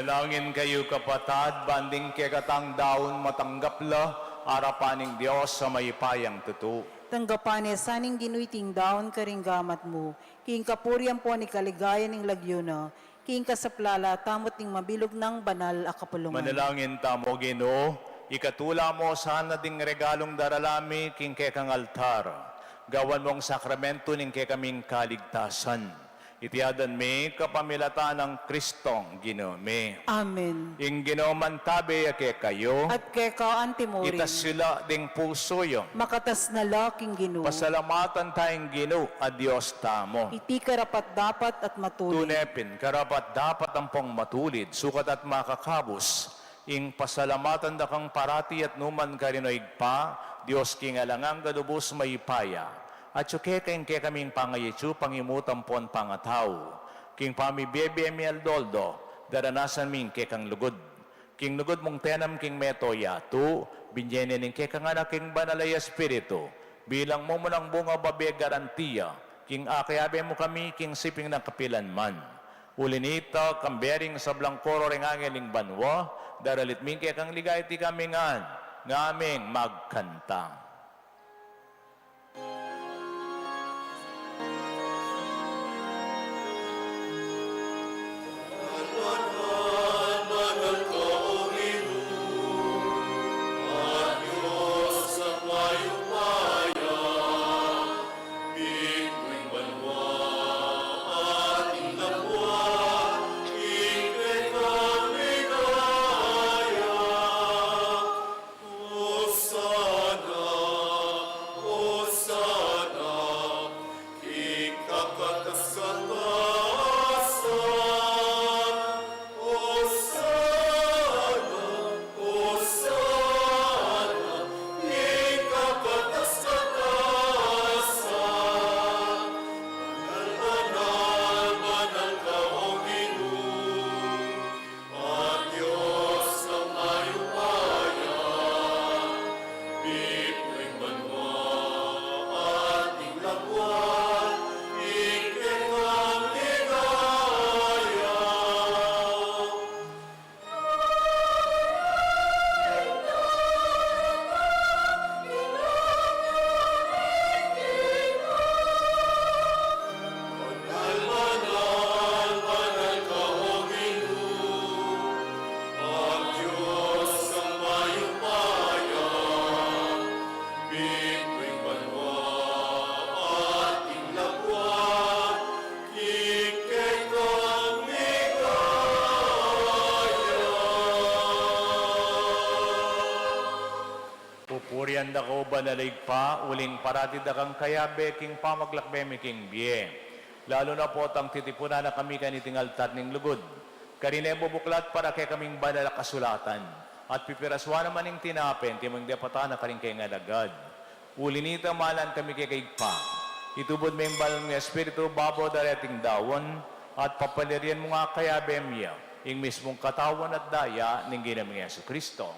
Manalangin kayu, kapatad, ban ding kekatang daun matanggap la arapan ning Dios a mayupayang tutu. Tanggapan na sa ning Ginu iting daun karing gamat mu, king kapurian ampon king kaligayan ning lagyu na, king kasaplalan tamu at ning mabilug nang banal a kapulungan. Manalangin tamu. O Ginu, ikatula mu sana ding regalung daralan mi king kekang altar, gawan mung sakramentu ning kekaming kaligtasan. Iti adwan mi kapamilatan nang Kristong Ginu mi. Amen. Ing Ginu mantabe ya kekayu. At keka antimurin. Itas yu la ding pusu yu. Makatas na la king Ginu. Pasalamatan taya ing Ginu a Dios tamu. Iti karapat-dapat at matulid. Tune pin, karapat-dapat ampong matulid, sukat at makakabus, ing pasalamatan da kang parati at nukarin man, O Ibpa, Dios king alang angga lubus mayupaya. Atyu keka ing kekaming pangayatsu, pangimutan ampon pangatau. King pamibie-bie mi aldo-aldo, daranasan mi ing kekang lugud. King lugud mung tenam king mabilug a yatu, binie ne ning kekang Anak ing Banal a Espiritu, bilang mumunang bunga, babie, garantia, king akayabe mu kami king siping nang kapilan man. Uli nita, kambe ring sablang koro ring angel ning banua, daralit mi ing kekang ligaya. Iti kami ngan, ngaming magkanta. Dakal a Ibpa, uling parati da kang kayabe king pamaglakbe mi king bie. Lalu na potang titipunan na kami kaniting altar ning lugud. Karin e bubuklat para kekaming banal a kasulatan. At pipirasuan na man ing tinape, antimong depatan na karing kayang alagad. Uli nita, malan kami keka Ibpa. Itubud me ing banal mung Espiritu babo da reting daun, at papaliarian mu ngang kayabe mi ya, ing mismung katawan at daya ning Ginu ming Jesucristo.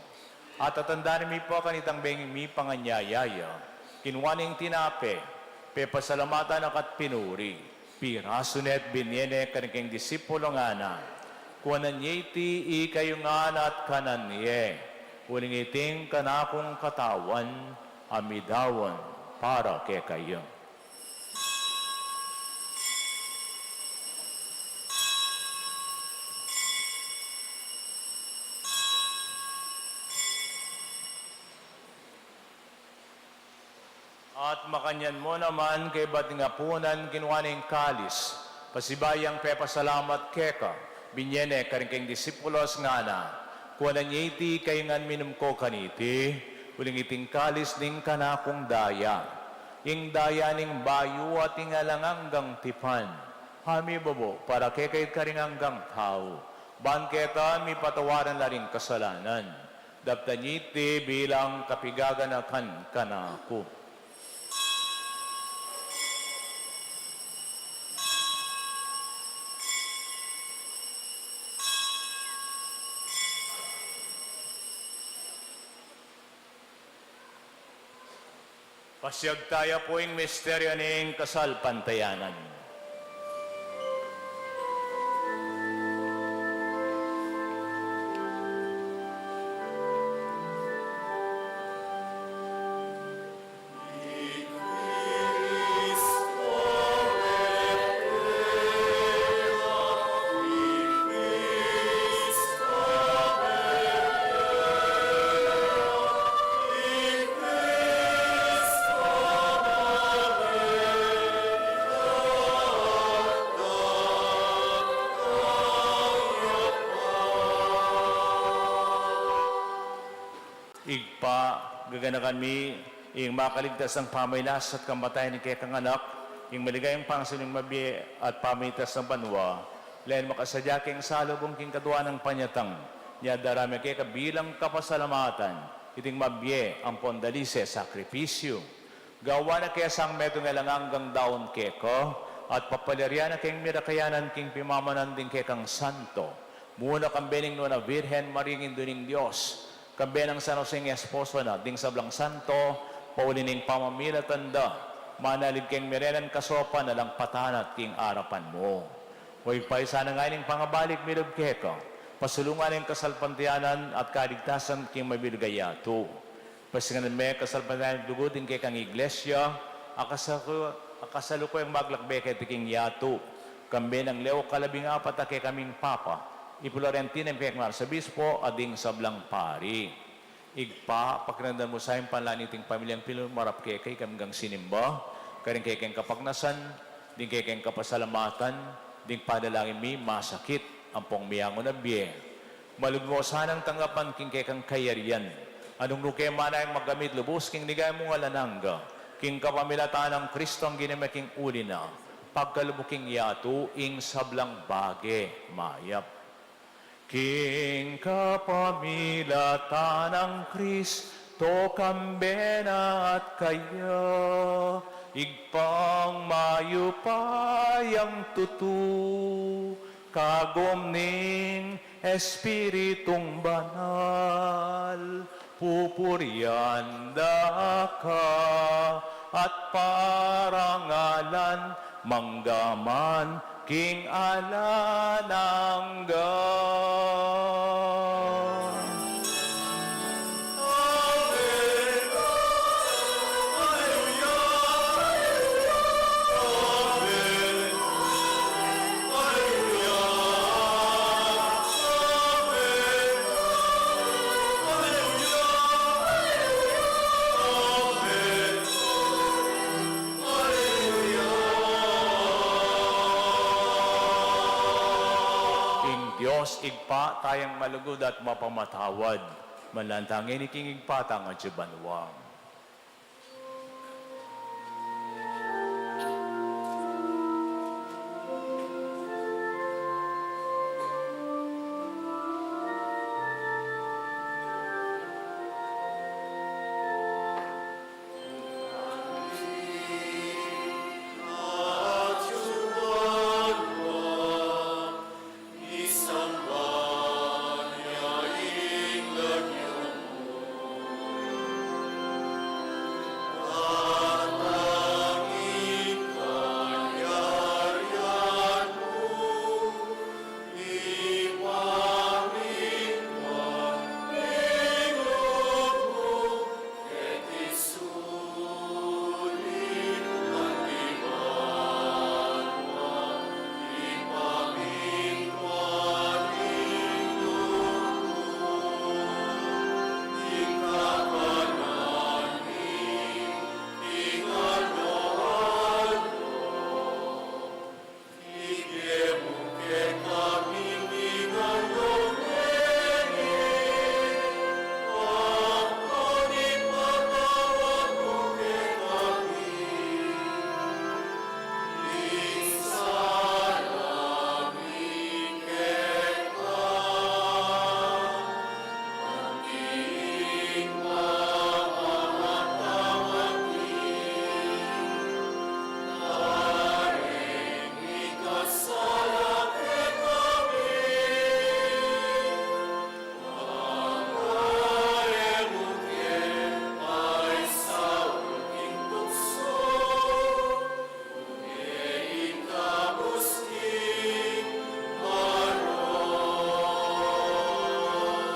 At tatandanan mi pu kanitang bengi mipanganyaya ya, kinua ne ing tinape, pepasalamatan na ka't pinuri, pirasu ne at binie ne karing kayang disipulo ngana, kuanan ye iti ikayu ngan at kanan ye, uling iti ing kanakung katawan a midaun para kekayu. At makanyan mu naman, kaybat ning apunan, kinua ne ing kalis, pasibayu yang pepasalamat keka, binie ne karing kayang disipulos ngana, kuanan ye iti ikayu ngan minum ko kaniti, uling iti ing kalis ning kanakung daya, ing daya ning bayu at ing alang anggang tipan, a mibubu para kekayu at karing anggang tau, ban keta mipatawaran la ring kasalanan. Daptan ye iti bilang kapiganakan kanaku. Pasiag taya pu ing misteryu ning kasalpantayanan. Ibpa, gaganakan mi ing makaligtas nang pamagkasakit at kamatayan ning kekang Anak, ing maligayang pangasiwang mabie at pamimitas ning banua, leni makasadya keng salubung king kaduang panyatang, nya darame keka bilang kapasalamatan iting mabie ampon dalise sakripisyu. Gawan na kaya sang metung alang anggang daun keka, at papaliarian na keng mirakayanan king pimamanan ding kekang santo, muna kambe ning Nuan a Virgen Maria, Indu ning Dios, kambe nang San Jose ing esposo na, ding sablang santo, pauli ning pamamilatan da, manalig keng mirenan kasaupan alang patanat king arapan mu. O Ibpa, isanang ing pangabalik mi lub keka, pasulungan ing kasalpantayanan at kaligtasan king mabilug a yatu. Pasinganan me kasalpantayanan lugud ing kekang Iglesia, a kasaku-, a kasalukuyang maglakbe keti king yatu, kambe nang Leo kalabing apat a kekaming Papa, i Florentino a kekang Arsobispo, at ding sablang pari. Ibpa, pakiramdaman mu sa ing panalangin ding pamilyang pinumarap keka, ikami ngan sinimba, karing kekeng kapagnasan, ding kekeng kapasalamatan, ding panalangin mi masakit, ampong miyangu na bie. Malugud mu sanang tanggapan king kekang kayarian. Nung nuke man a magamit lubus king ligaya mung alang angga, king kapamilatan nang Kristong Ginu mi king uli na, pagkalub mu king yatu ing sablang bage mayap. King kapamilatan nang Kristo, kambe na at kaya, Ibpang mayupayang tutu, kagum ning Espiritung Banal, pupurian da ka at parangalan mangga man king alang angga. Amen. Alleluia. Amen. Alleluia. Amen. Alleluia. Amen. Alleluia. Ing Dios Ibpa tayang malugud at mapamatawad, manlantang ini king Ibpa tang atsu banua.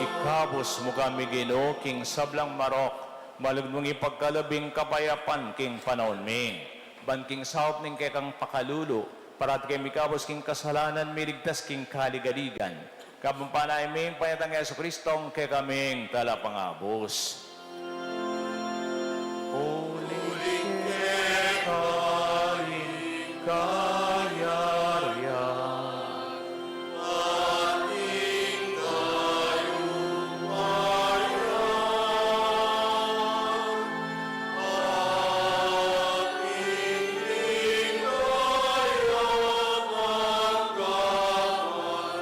Ikabus mu kami, Ginu, king sablang marok, malugud mung ipagkalub ing kapayapan king panaun mi. Ban king saup ning kekang pakalulu, parati kami ikabus king kasalanan, miligtas king kaligaligan. Kabang panaun mi, panyatang Jesucristo, ing kekaming Talapangabus. Uling keka ing kayarian, ating kayupayan, ating ligaya at kawan.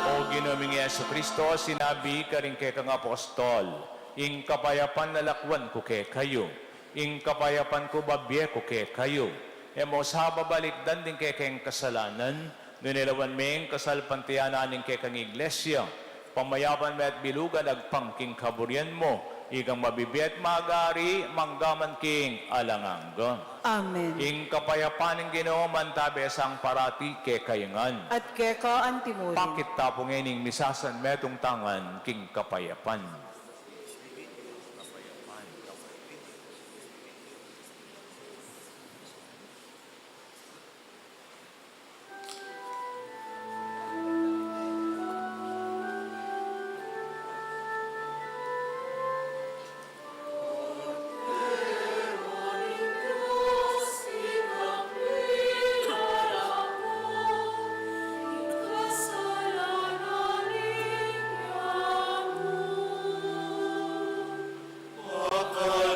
O Ginu ming Jesucristo, sinabi karing kekang apostol, "Ing kapayapan lalakwan ku kekayu, ing kapayapan ku babie ku kekayu." E mu sa babalikdan ding kekeng kasalanan, nune lawan me ing kasalpantayanan ning kekang Iglesia, pamayapan me at bilugan agpang king kaburian mu, ikang mabibie at magari, mangga man king alang angga. Amen. Ing kapayapan ning Ginu mantabe sa parati kekayu ngan. At keka antimurin. Pakit tamu ngening misasan metung tangan king kapayapan.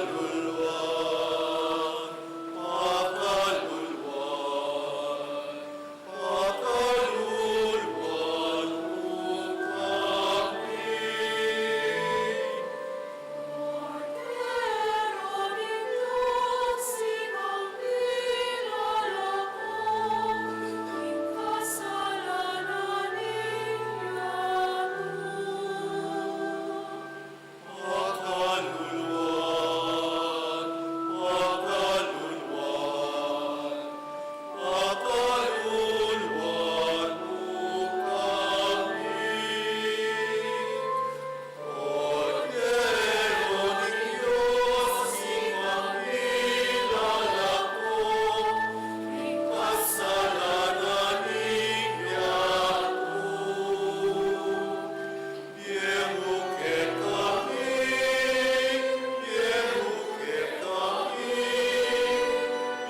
Pakaluluan, pakaluluan, pakaluluan mu kami. Kordero ning Dios, ika ing milalako king kasalanan ning yamu. Pakaluluan, pakaluluan, pakaluluan mu kami. Kordero ning Dios, ika ing milalako king kasalanan ning yamu. Bie mu kekami, bie mu kekami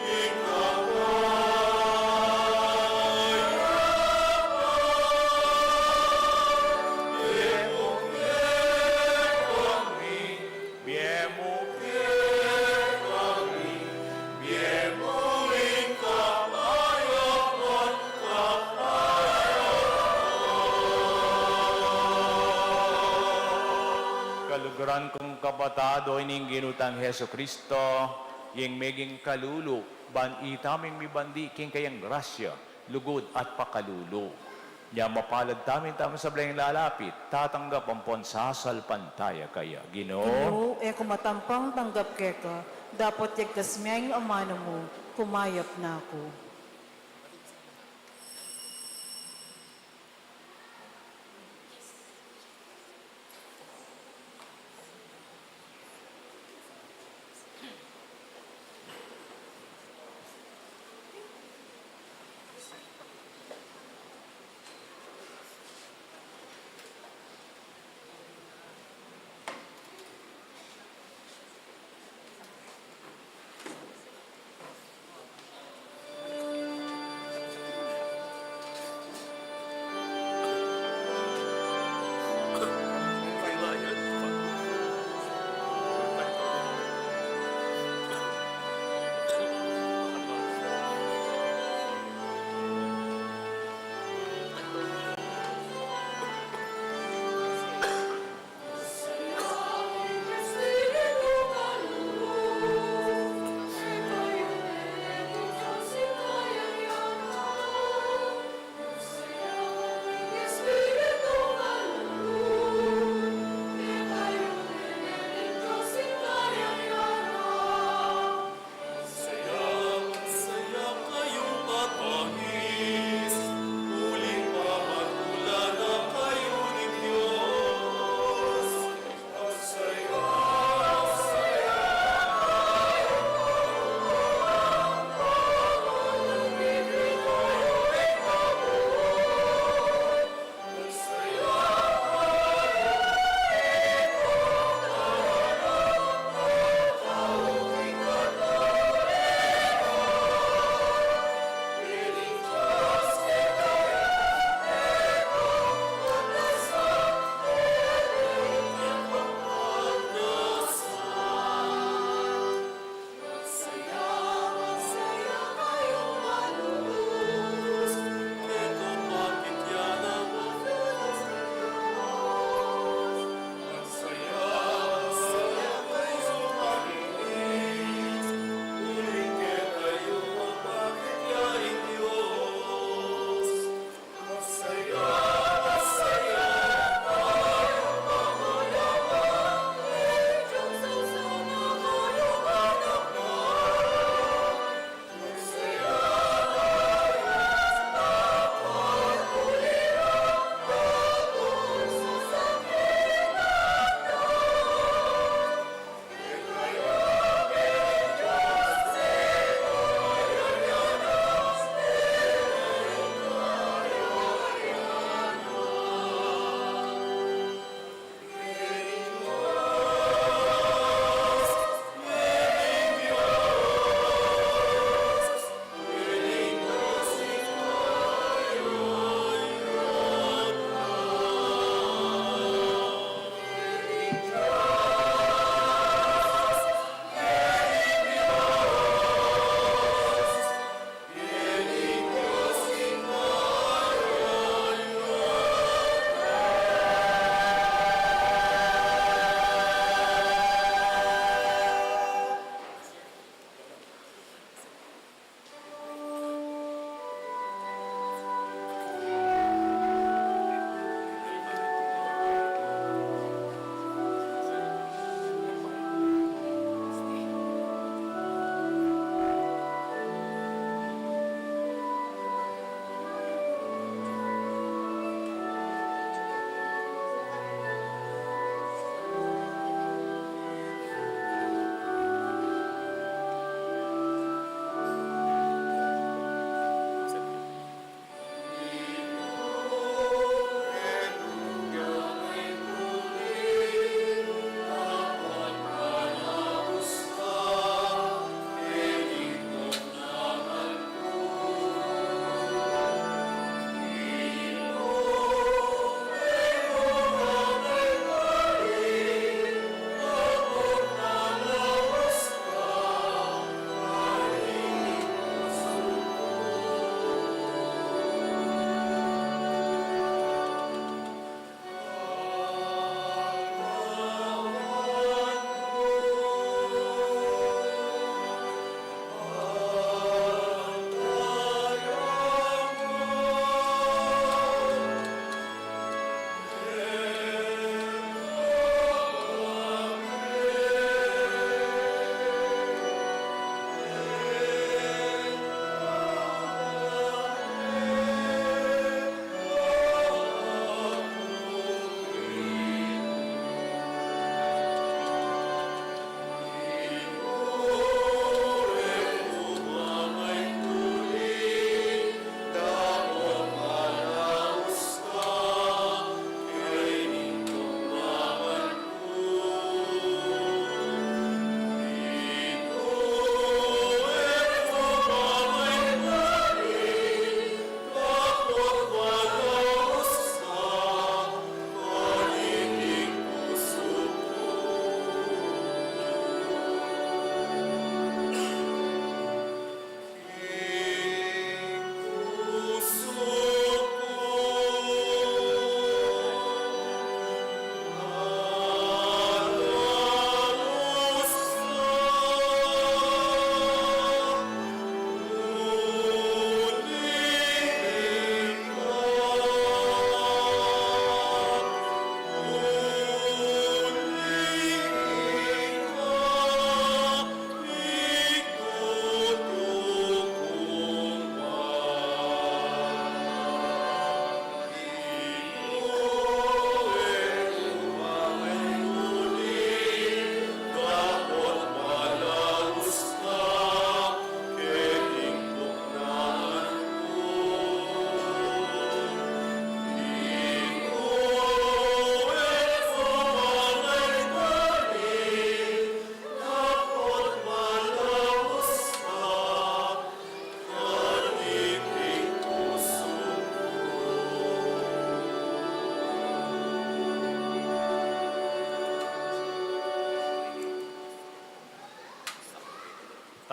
ing kapayapan. Bie mu kekami, bie mu kekami, bie mu ing kapayapan, kapayapan. Kaluguran kung kapatad, o ning Ginu tang Jesucristo, ing meging kalulu, ban itamung mibandi king kayang grasya, lugud at pakalulu. Nya mapalad tamu, tamu sablang lalapit, tatanggap ampon sasalpantaya kaya. Ginu, Ginu, e ku matampang tanggap keka, dapot yagkas me ing amanu mu, kumayap na ku.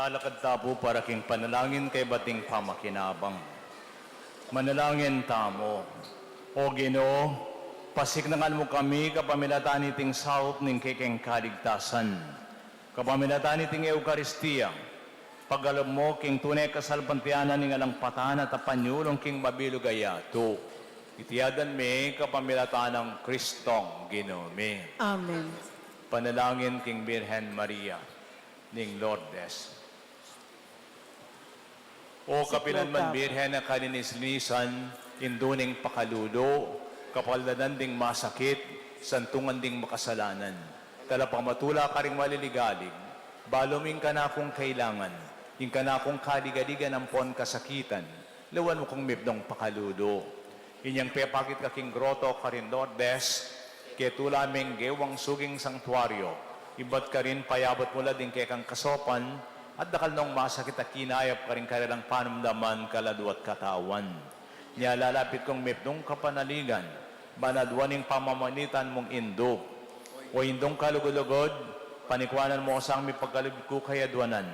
Lalakad ta pu para king panalangin kaybat ning pamakinabang. Manalangin tamu. O Ginu, pasiknangan mu kami kapamilatan niting saup ning kekeng kaligtasan. Kapamilatan niting Eukaristia, pagkalub mu king tune kasalpantayanan ning alang patana at apanyulung king mabilug a yatu. Iti aduan mi kapamilatan nang Kristong Ginu mi. Amen. Panalangin king Birhen Maria ning Lourdes. O kapilan man Birhen a kalinis-linisan, indu ning pakalulu, kapaldanan ding masakit, santungan ding makasalanan. Talapamatula karing maliligalig, balu mu ing kanakung kailangan, ing kanakung kaligaligan ampon kasakitan, lawan mu kung mipnung pakalulu. Inyang pepakit ka king groto karin Lourdes, ketula meng gewang suging sangtuario, ibat karin payabat mu la ding kekang kasaupan, at dakal nong masakit a kinayap karing karelang panamdaman, kaladua at katawan. Nya lalapit kung mipnung kapanaligan, ban aduan ing pamamanitan mung indu. O Indung kalugud-lugud, panikuanan mu sang mipagkalub ku kaya aduanan.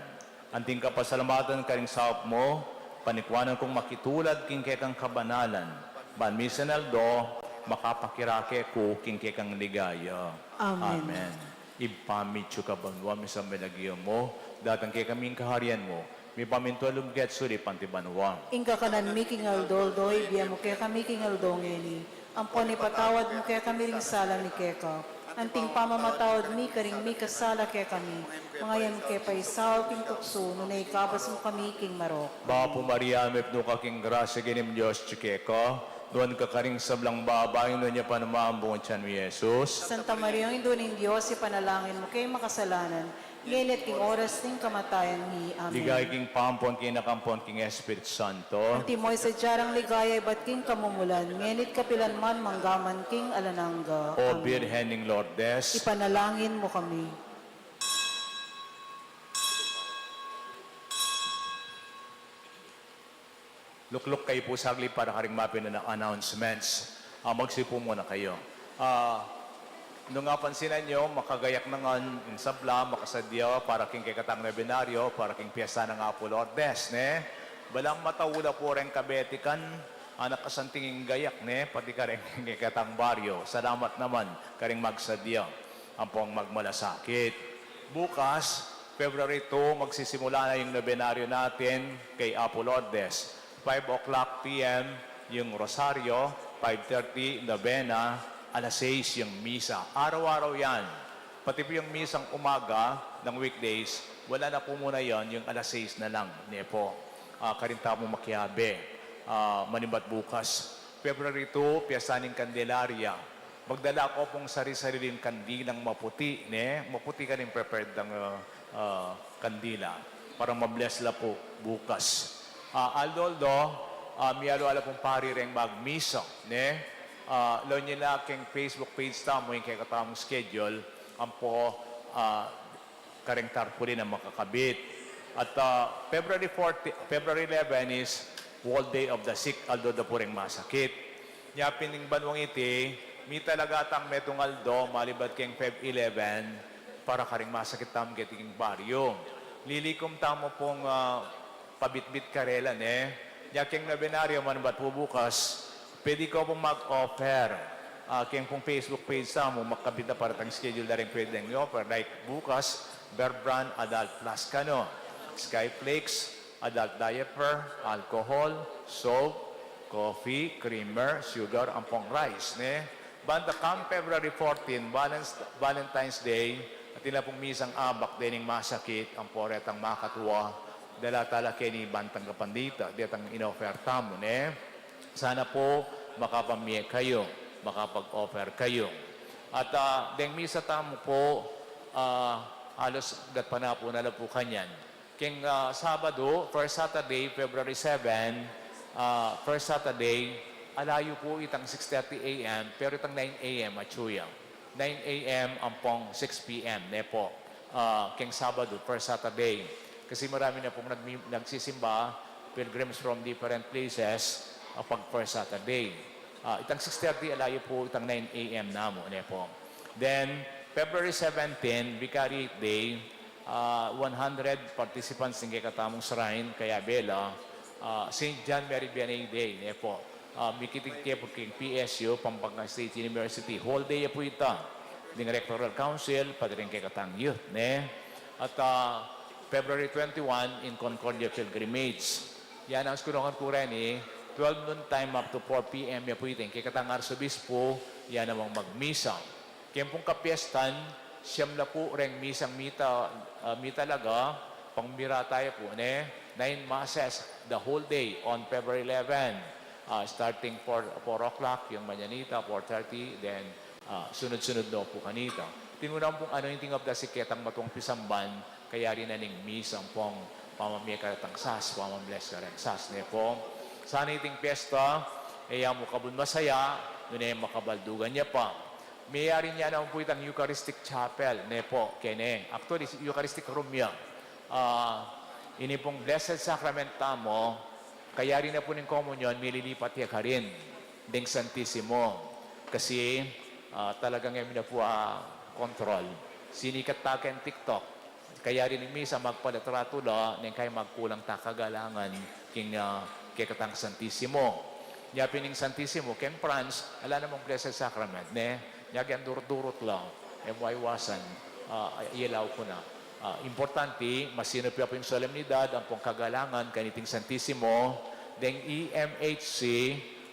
Anting kapasalamatan karing saup mu, panikuanan kung makitulad king kekang kabanalan, ban misan aldo, makapakirake ku king kekang ligaya. Amen. Amen. Ibpa mi atsu ka banua, misamban ya ing lagyu mu, datang kekami ing kaharian mu, mipamintuan ing lub mu keti sulip anti banua. Ing kakanan mi king aldo-aldo, ibie mu kekami king aldo ngeni, ampon ipatawad mu kekami ring sala mi keka, anting pamamatawad mi karing mikasala kekami. Manga e mu ke paisaul king tuksu, nune ikabus mu kami king marok. Bapu Maria, mipnu ka king grasya, ing Ginung Dios atsu keka, nuan ka karing sablang babai, nuan ya pa naman ing bunga ning tiyan mu, i Jesus. Santa Maria, Indu ning Dios, ipanalangin mu keng makasalanan, ngeni at king oras ning kamatayan mi. Amen. Ligaya king Ibpa ampon king Anak ampon king Espiritu Santo. Antimo ing sadya nang ligaya ibat king kamumulan, ngeni at kapilan man, mangga man king alang angga. O Amen. Birhen ning Lourdes. Ipanalangin mu kami. Lukluk kayu pu saglit para karing mapinan a announcements. Ah, magsipu muna kayu. Ah, nung apansinan yu, makagayak na ngan ing sabla, makasadya para king kekatang nobenaryo, para king piyesta nang Apu Lourdes, ne? Balang mataula pu reng kabetikan, anak kasanting ing gayak, ne? Pati kareng kekatang baryo. Salamat naman karing magsadya ampong magmalasakit. Bukas, February two, magsisimula na yung nobenaryo natin kay Apo Lourdes. Five o'clock P M yung rosaryo, five thirty nobena, alas sais yung misa. Araw-araw yan. Pati po yung misang umaga ng weekdays, wala na po muna yon, yung alas sais na lang, ne po. Ah, karin tamu makiabe. Ah, manibat bukas, February two, Piyesta ning Candelaria. Magdala ko pong sari-sariling kandilang maputi, ne? Maputi karing prepared nang, ah, ah, kandila para ma-bless la po bukas. Ah, aldo-aldo, ah, miyalu-alu pong pari reng magmisa, ne? Ah, lawen yu na keng Facebook page tamu ing kekatamung schedule, ampo, ah, kareng tarpaulin a makakabit. At, ah, February fourteen, February eleven is World Day of the Sick, aldo da pu reng masakit. Nya pin king banuang iti, mita la tang metung aldo malibat keng Feb eleven para karing masakit tamu keti king baryo. Lilikum tamu pung, ah, pabitbit karela, ne? Nya keng nobenaryo manibat pu bukas, pwede kayu pung mag-offer. Ah, keng pung Facebook page tamu, makakabit na para tang schedule da ring pwedeng i-offer. Like bukas, Bear Brand Adult Plus kanu, Skyflakes, adult diaper, alcohol, soap, coffee, creamer, sugar, ampong rice, ne? Banta kang February fourteen, Valens-, Valentine's Day, atin la pung misang abak dening masakit, ampo retang makatua, dala tala keni bantang kapandita, detang in-offer tamu, ne? Sana po makapamie kayu, makapag-offer kayu. At, ah, deng misa tamu po, ah, halos gatpanapun na la pu kanyan. Keng, ah, Sabadu, first Saturday, February seven, ah, first Saturday, ala yu pu itang six thirty A M, pero itang nine A M atsu ya. Nine A M ampong six P M, ne po. Ah, keng Sabadu, first Saturday. Kasi marami na pong nagmi-, nagsisimba, pilgrims from different places, ah, pag first Saturday. Ah, itang six thirty, ala yu pu itang nine A M namu, ne po. Then, February seventeen, Vicariate Day, ah, one hundred participants ning kekatamung shrine, kaya bela, ah, Saint John Mary Vianney Day, ne po. Ah, mikiting ke pu king P S U, Pampanga State University. Whole day ya pu ita. Ding Rectoral Council, pati ring kekatang youth, ne? At, ah, February twenty-one, in Concordia Pilgrimage. Yan ang skulungan ku reni, twelve noon time up to four P M ya pu ita. Kekatang arsobispo, yan namang magmisa. Keng pung kapiestan, siyam la pu reng misang mita, ah, mitalaga, pang birata ya pu, ne? Nine masses the whole day on February eleven. Ah, starting four, four o'clock, yung mañanita, four thirty, then, ah, sunod-sunod no pu kanita. Tinuna pung anointing of the sick ketang matuang pisamban, kayari na ning misang pung pamamie karetang sas, pamambless kareng sas, ne po. Sana iting piyesta, e ya mu kabud masaya, nune makabaldugan ya pa. Meyari na naman pu itang Eucharistic Chapel, ne po, kene. Actually, Eucharistic Room ya. Ah, ini pung Blessed Sacrament tamu, kayari na pu ning komunyon, mililipat ya karin ding Santisimo. Kasi, ah, talagang e mi na pu, ah, control. Sinikat ta keng TikTok. Kayari ning misa, magpalitratu la, neng kaya magkulang ta kagalangan king, ah, kekatang Santisimo. Nya pin ing Santisimo, keng France, ala namang Blessed Sacrament, ne? Nya keng durut-durut la, e mu aiwasan, ah, ilaw ku na. Ah, importante, masinup ya pu ing solemnidad ampong kagalangan kaniting Santisimo, deng E M H C,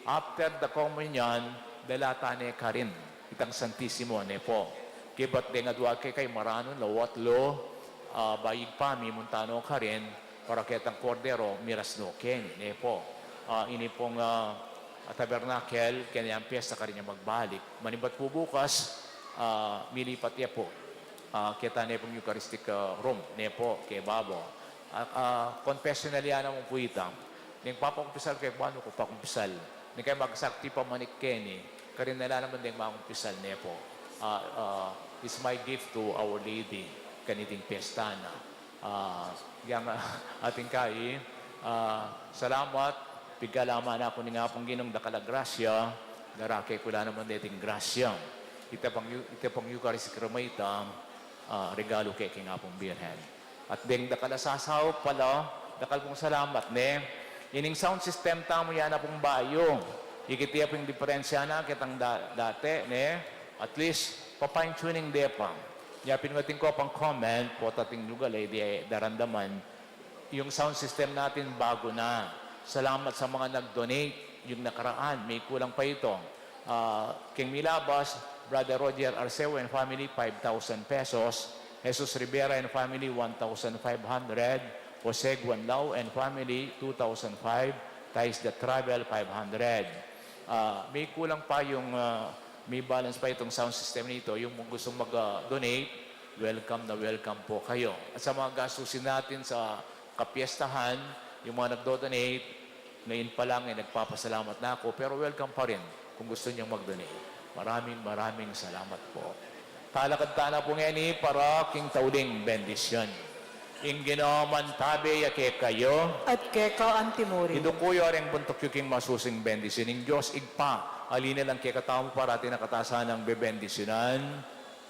after the communion, dala ta ne karin itang Santisimo, ne po. Kaybat deng adua ke kay maranun, lawat lo, ah, bayig pa, mimunta no karin, para ketang kordero, miras no keni, ne po. Ah, ini pung, ah, tabernacle, keni yang piyesta karin ya magbalik. Manibat pu bukas, ah, milipat ya pu. Ah, keta ne pung Eucharistic, ah, room, ne po, ke babo. Ah, ah, confessional ya naman pu ita. Neng papakumpisal ke, banu ku pakumpisal. Neng kaya magsakti pamanik keni, karin na la naman deng makumpisal, ne po. Ah, ah, it's my gift to Our Lady, kaniting piyesta na. Ah, yang, ah, atin kai, ah, salamat, pigkalaman na ku ning Apung Ginung dakal a grasya, darake ku la naman deting grasya. Ita pang, ita pang Eucharistic Room a ita, ah, regalu ke king Apung Birhen. At deng dakal a sasaup pala, dakal pung salamat, ne? Ining sound system tamu ya na pung bayu. Ikit ya pung diperensya na ketang da-, dati, ne? At least, pa-fine tuning de pa. Nya pin atin ko pang comment, pota ating lugal e de daramdaman, yung sound system natin bagu na. Salamat sa mga nag-donate, yung nakaraan, may kulang pa ito. Ah, king milabas, Brother Roger Arceo and family, five thousand pesos. Jesus Rivera and family, one thousand five hundred. Jose Guanlao and family, two thousand five. Tais the Travel, five hundred. Ah, may kulang pa yung, ah, may balance pa itong sound system nito. Yung gustong mag-, ah, donate, welcome na welcome po kayo. At sa mga gastusin natin sa kapiestahan, yung mga nagdo-donate, ngayon pa lang, eh, nagpapasalamat na ako, pero welcome pa rin kung gusto niyong mag-donate. Maraming, maraming salamat po. Talakad tana po ngeni para king tauling bendisyon. Ing Ginu mantabe ya kekayu. At keka antimurin. Iduku yu reng buntuk yu king masusing bendisyon ning Dios Ibpa, a linlang kekatamu parati na katasanang bebendisyonan.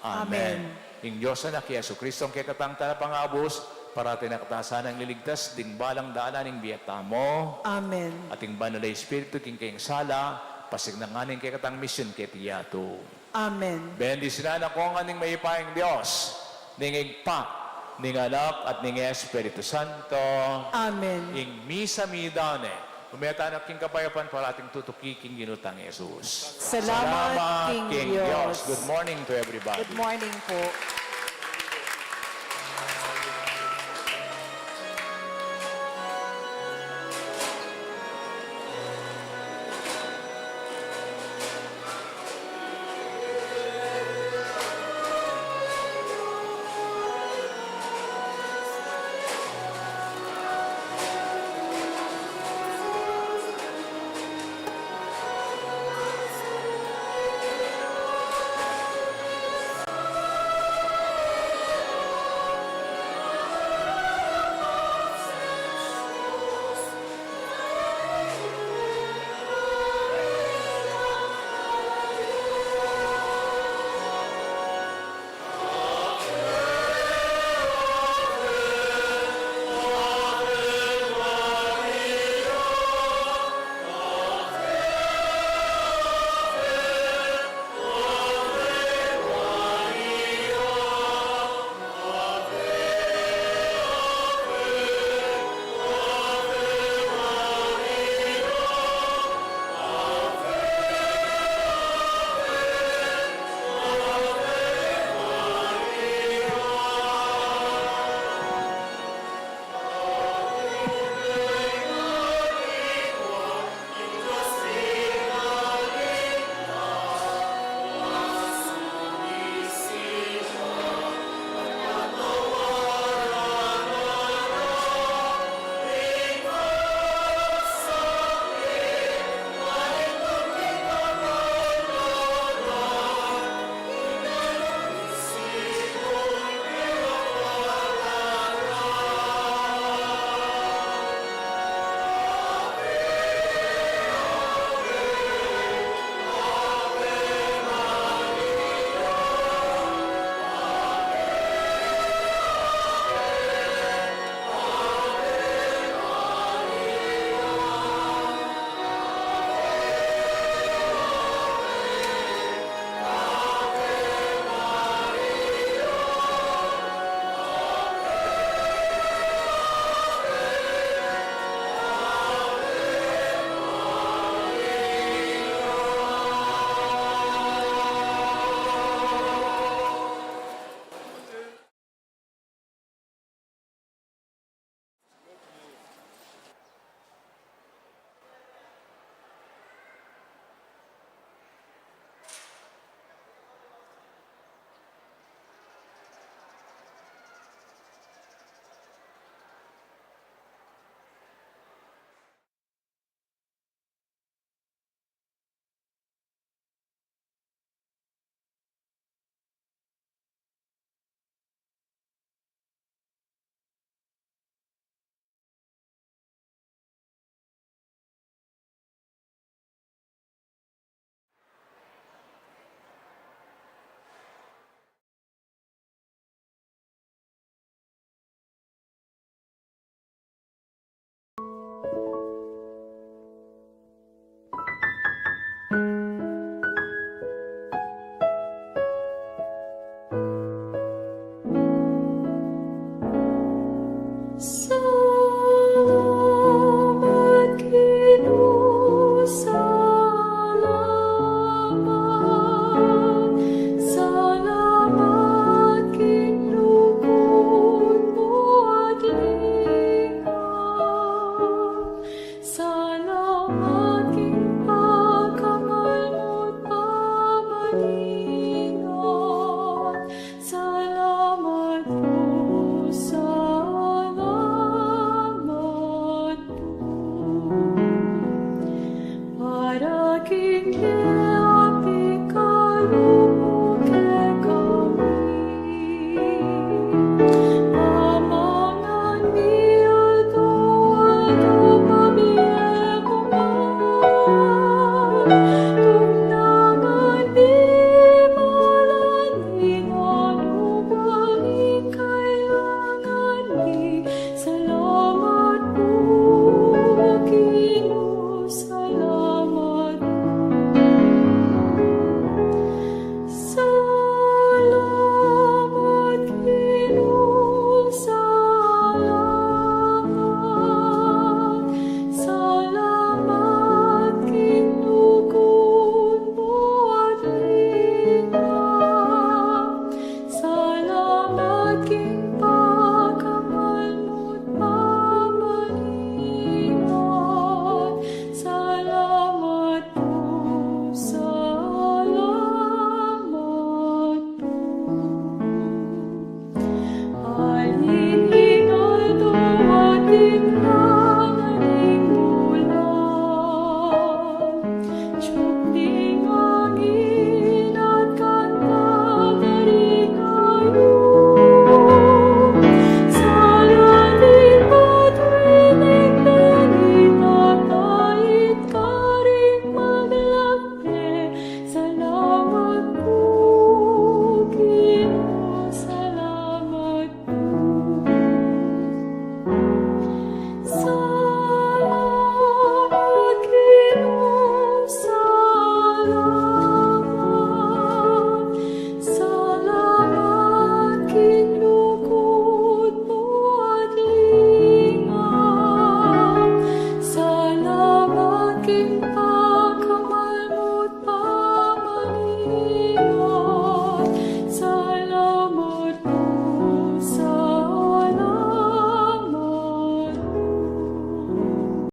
Amen. Amen. Ing Dios Anak, i Jesucristo, ang kekatang Talapangabus, parati na katasanang liligtas ding balang dalan ning bie tamu. Amen. At ing Banal a Espiritu, king kayang sala, pasignan na ning kekatang misyon keti yatu. Amen. Bendisyonan na kayu ngan ning mayupayang Dios, ning Ibpa, ning Anak, at ning Espiritu Santo. Amen. Ing misa meyari ne. Ume tana king kapayapan, parating tutuki king Ginu tang Jesus. Salamat king Dios. Good morning to everybody. Good morning po.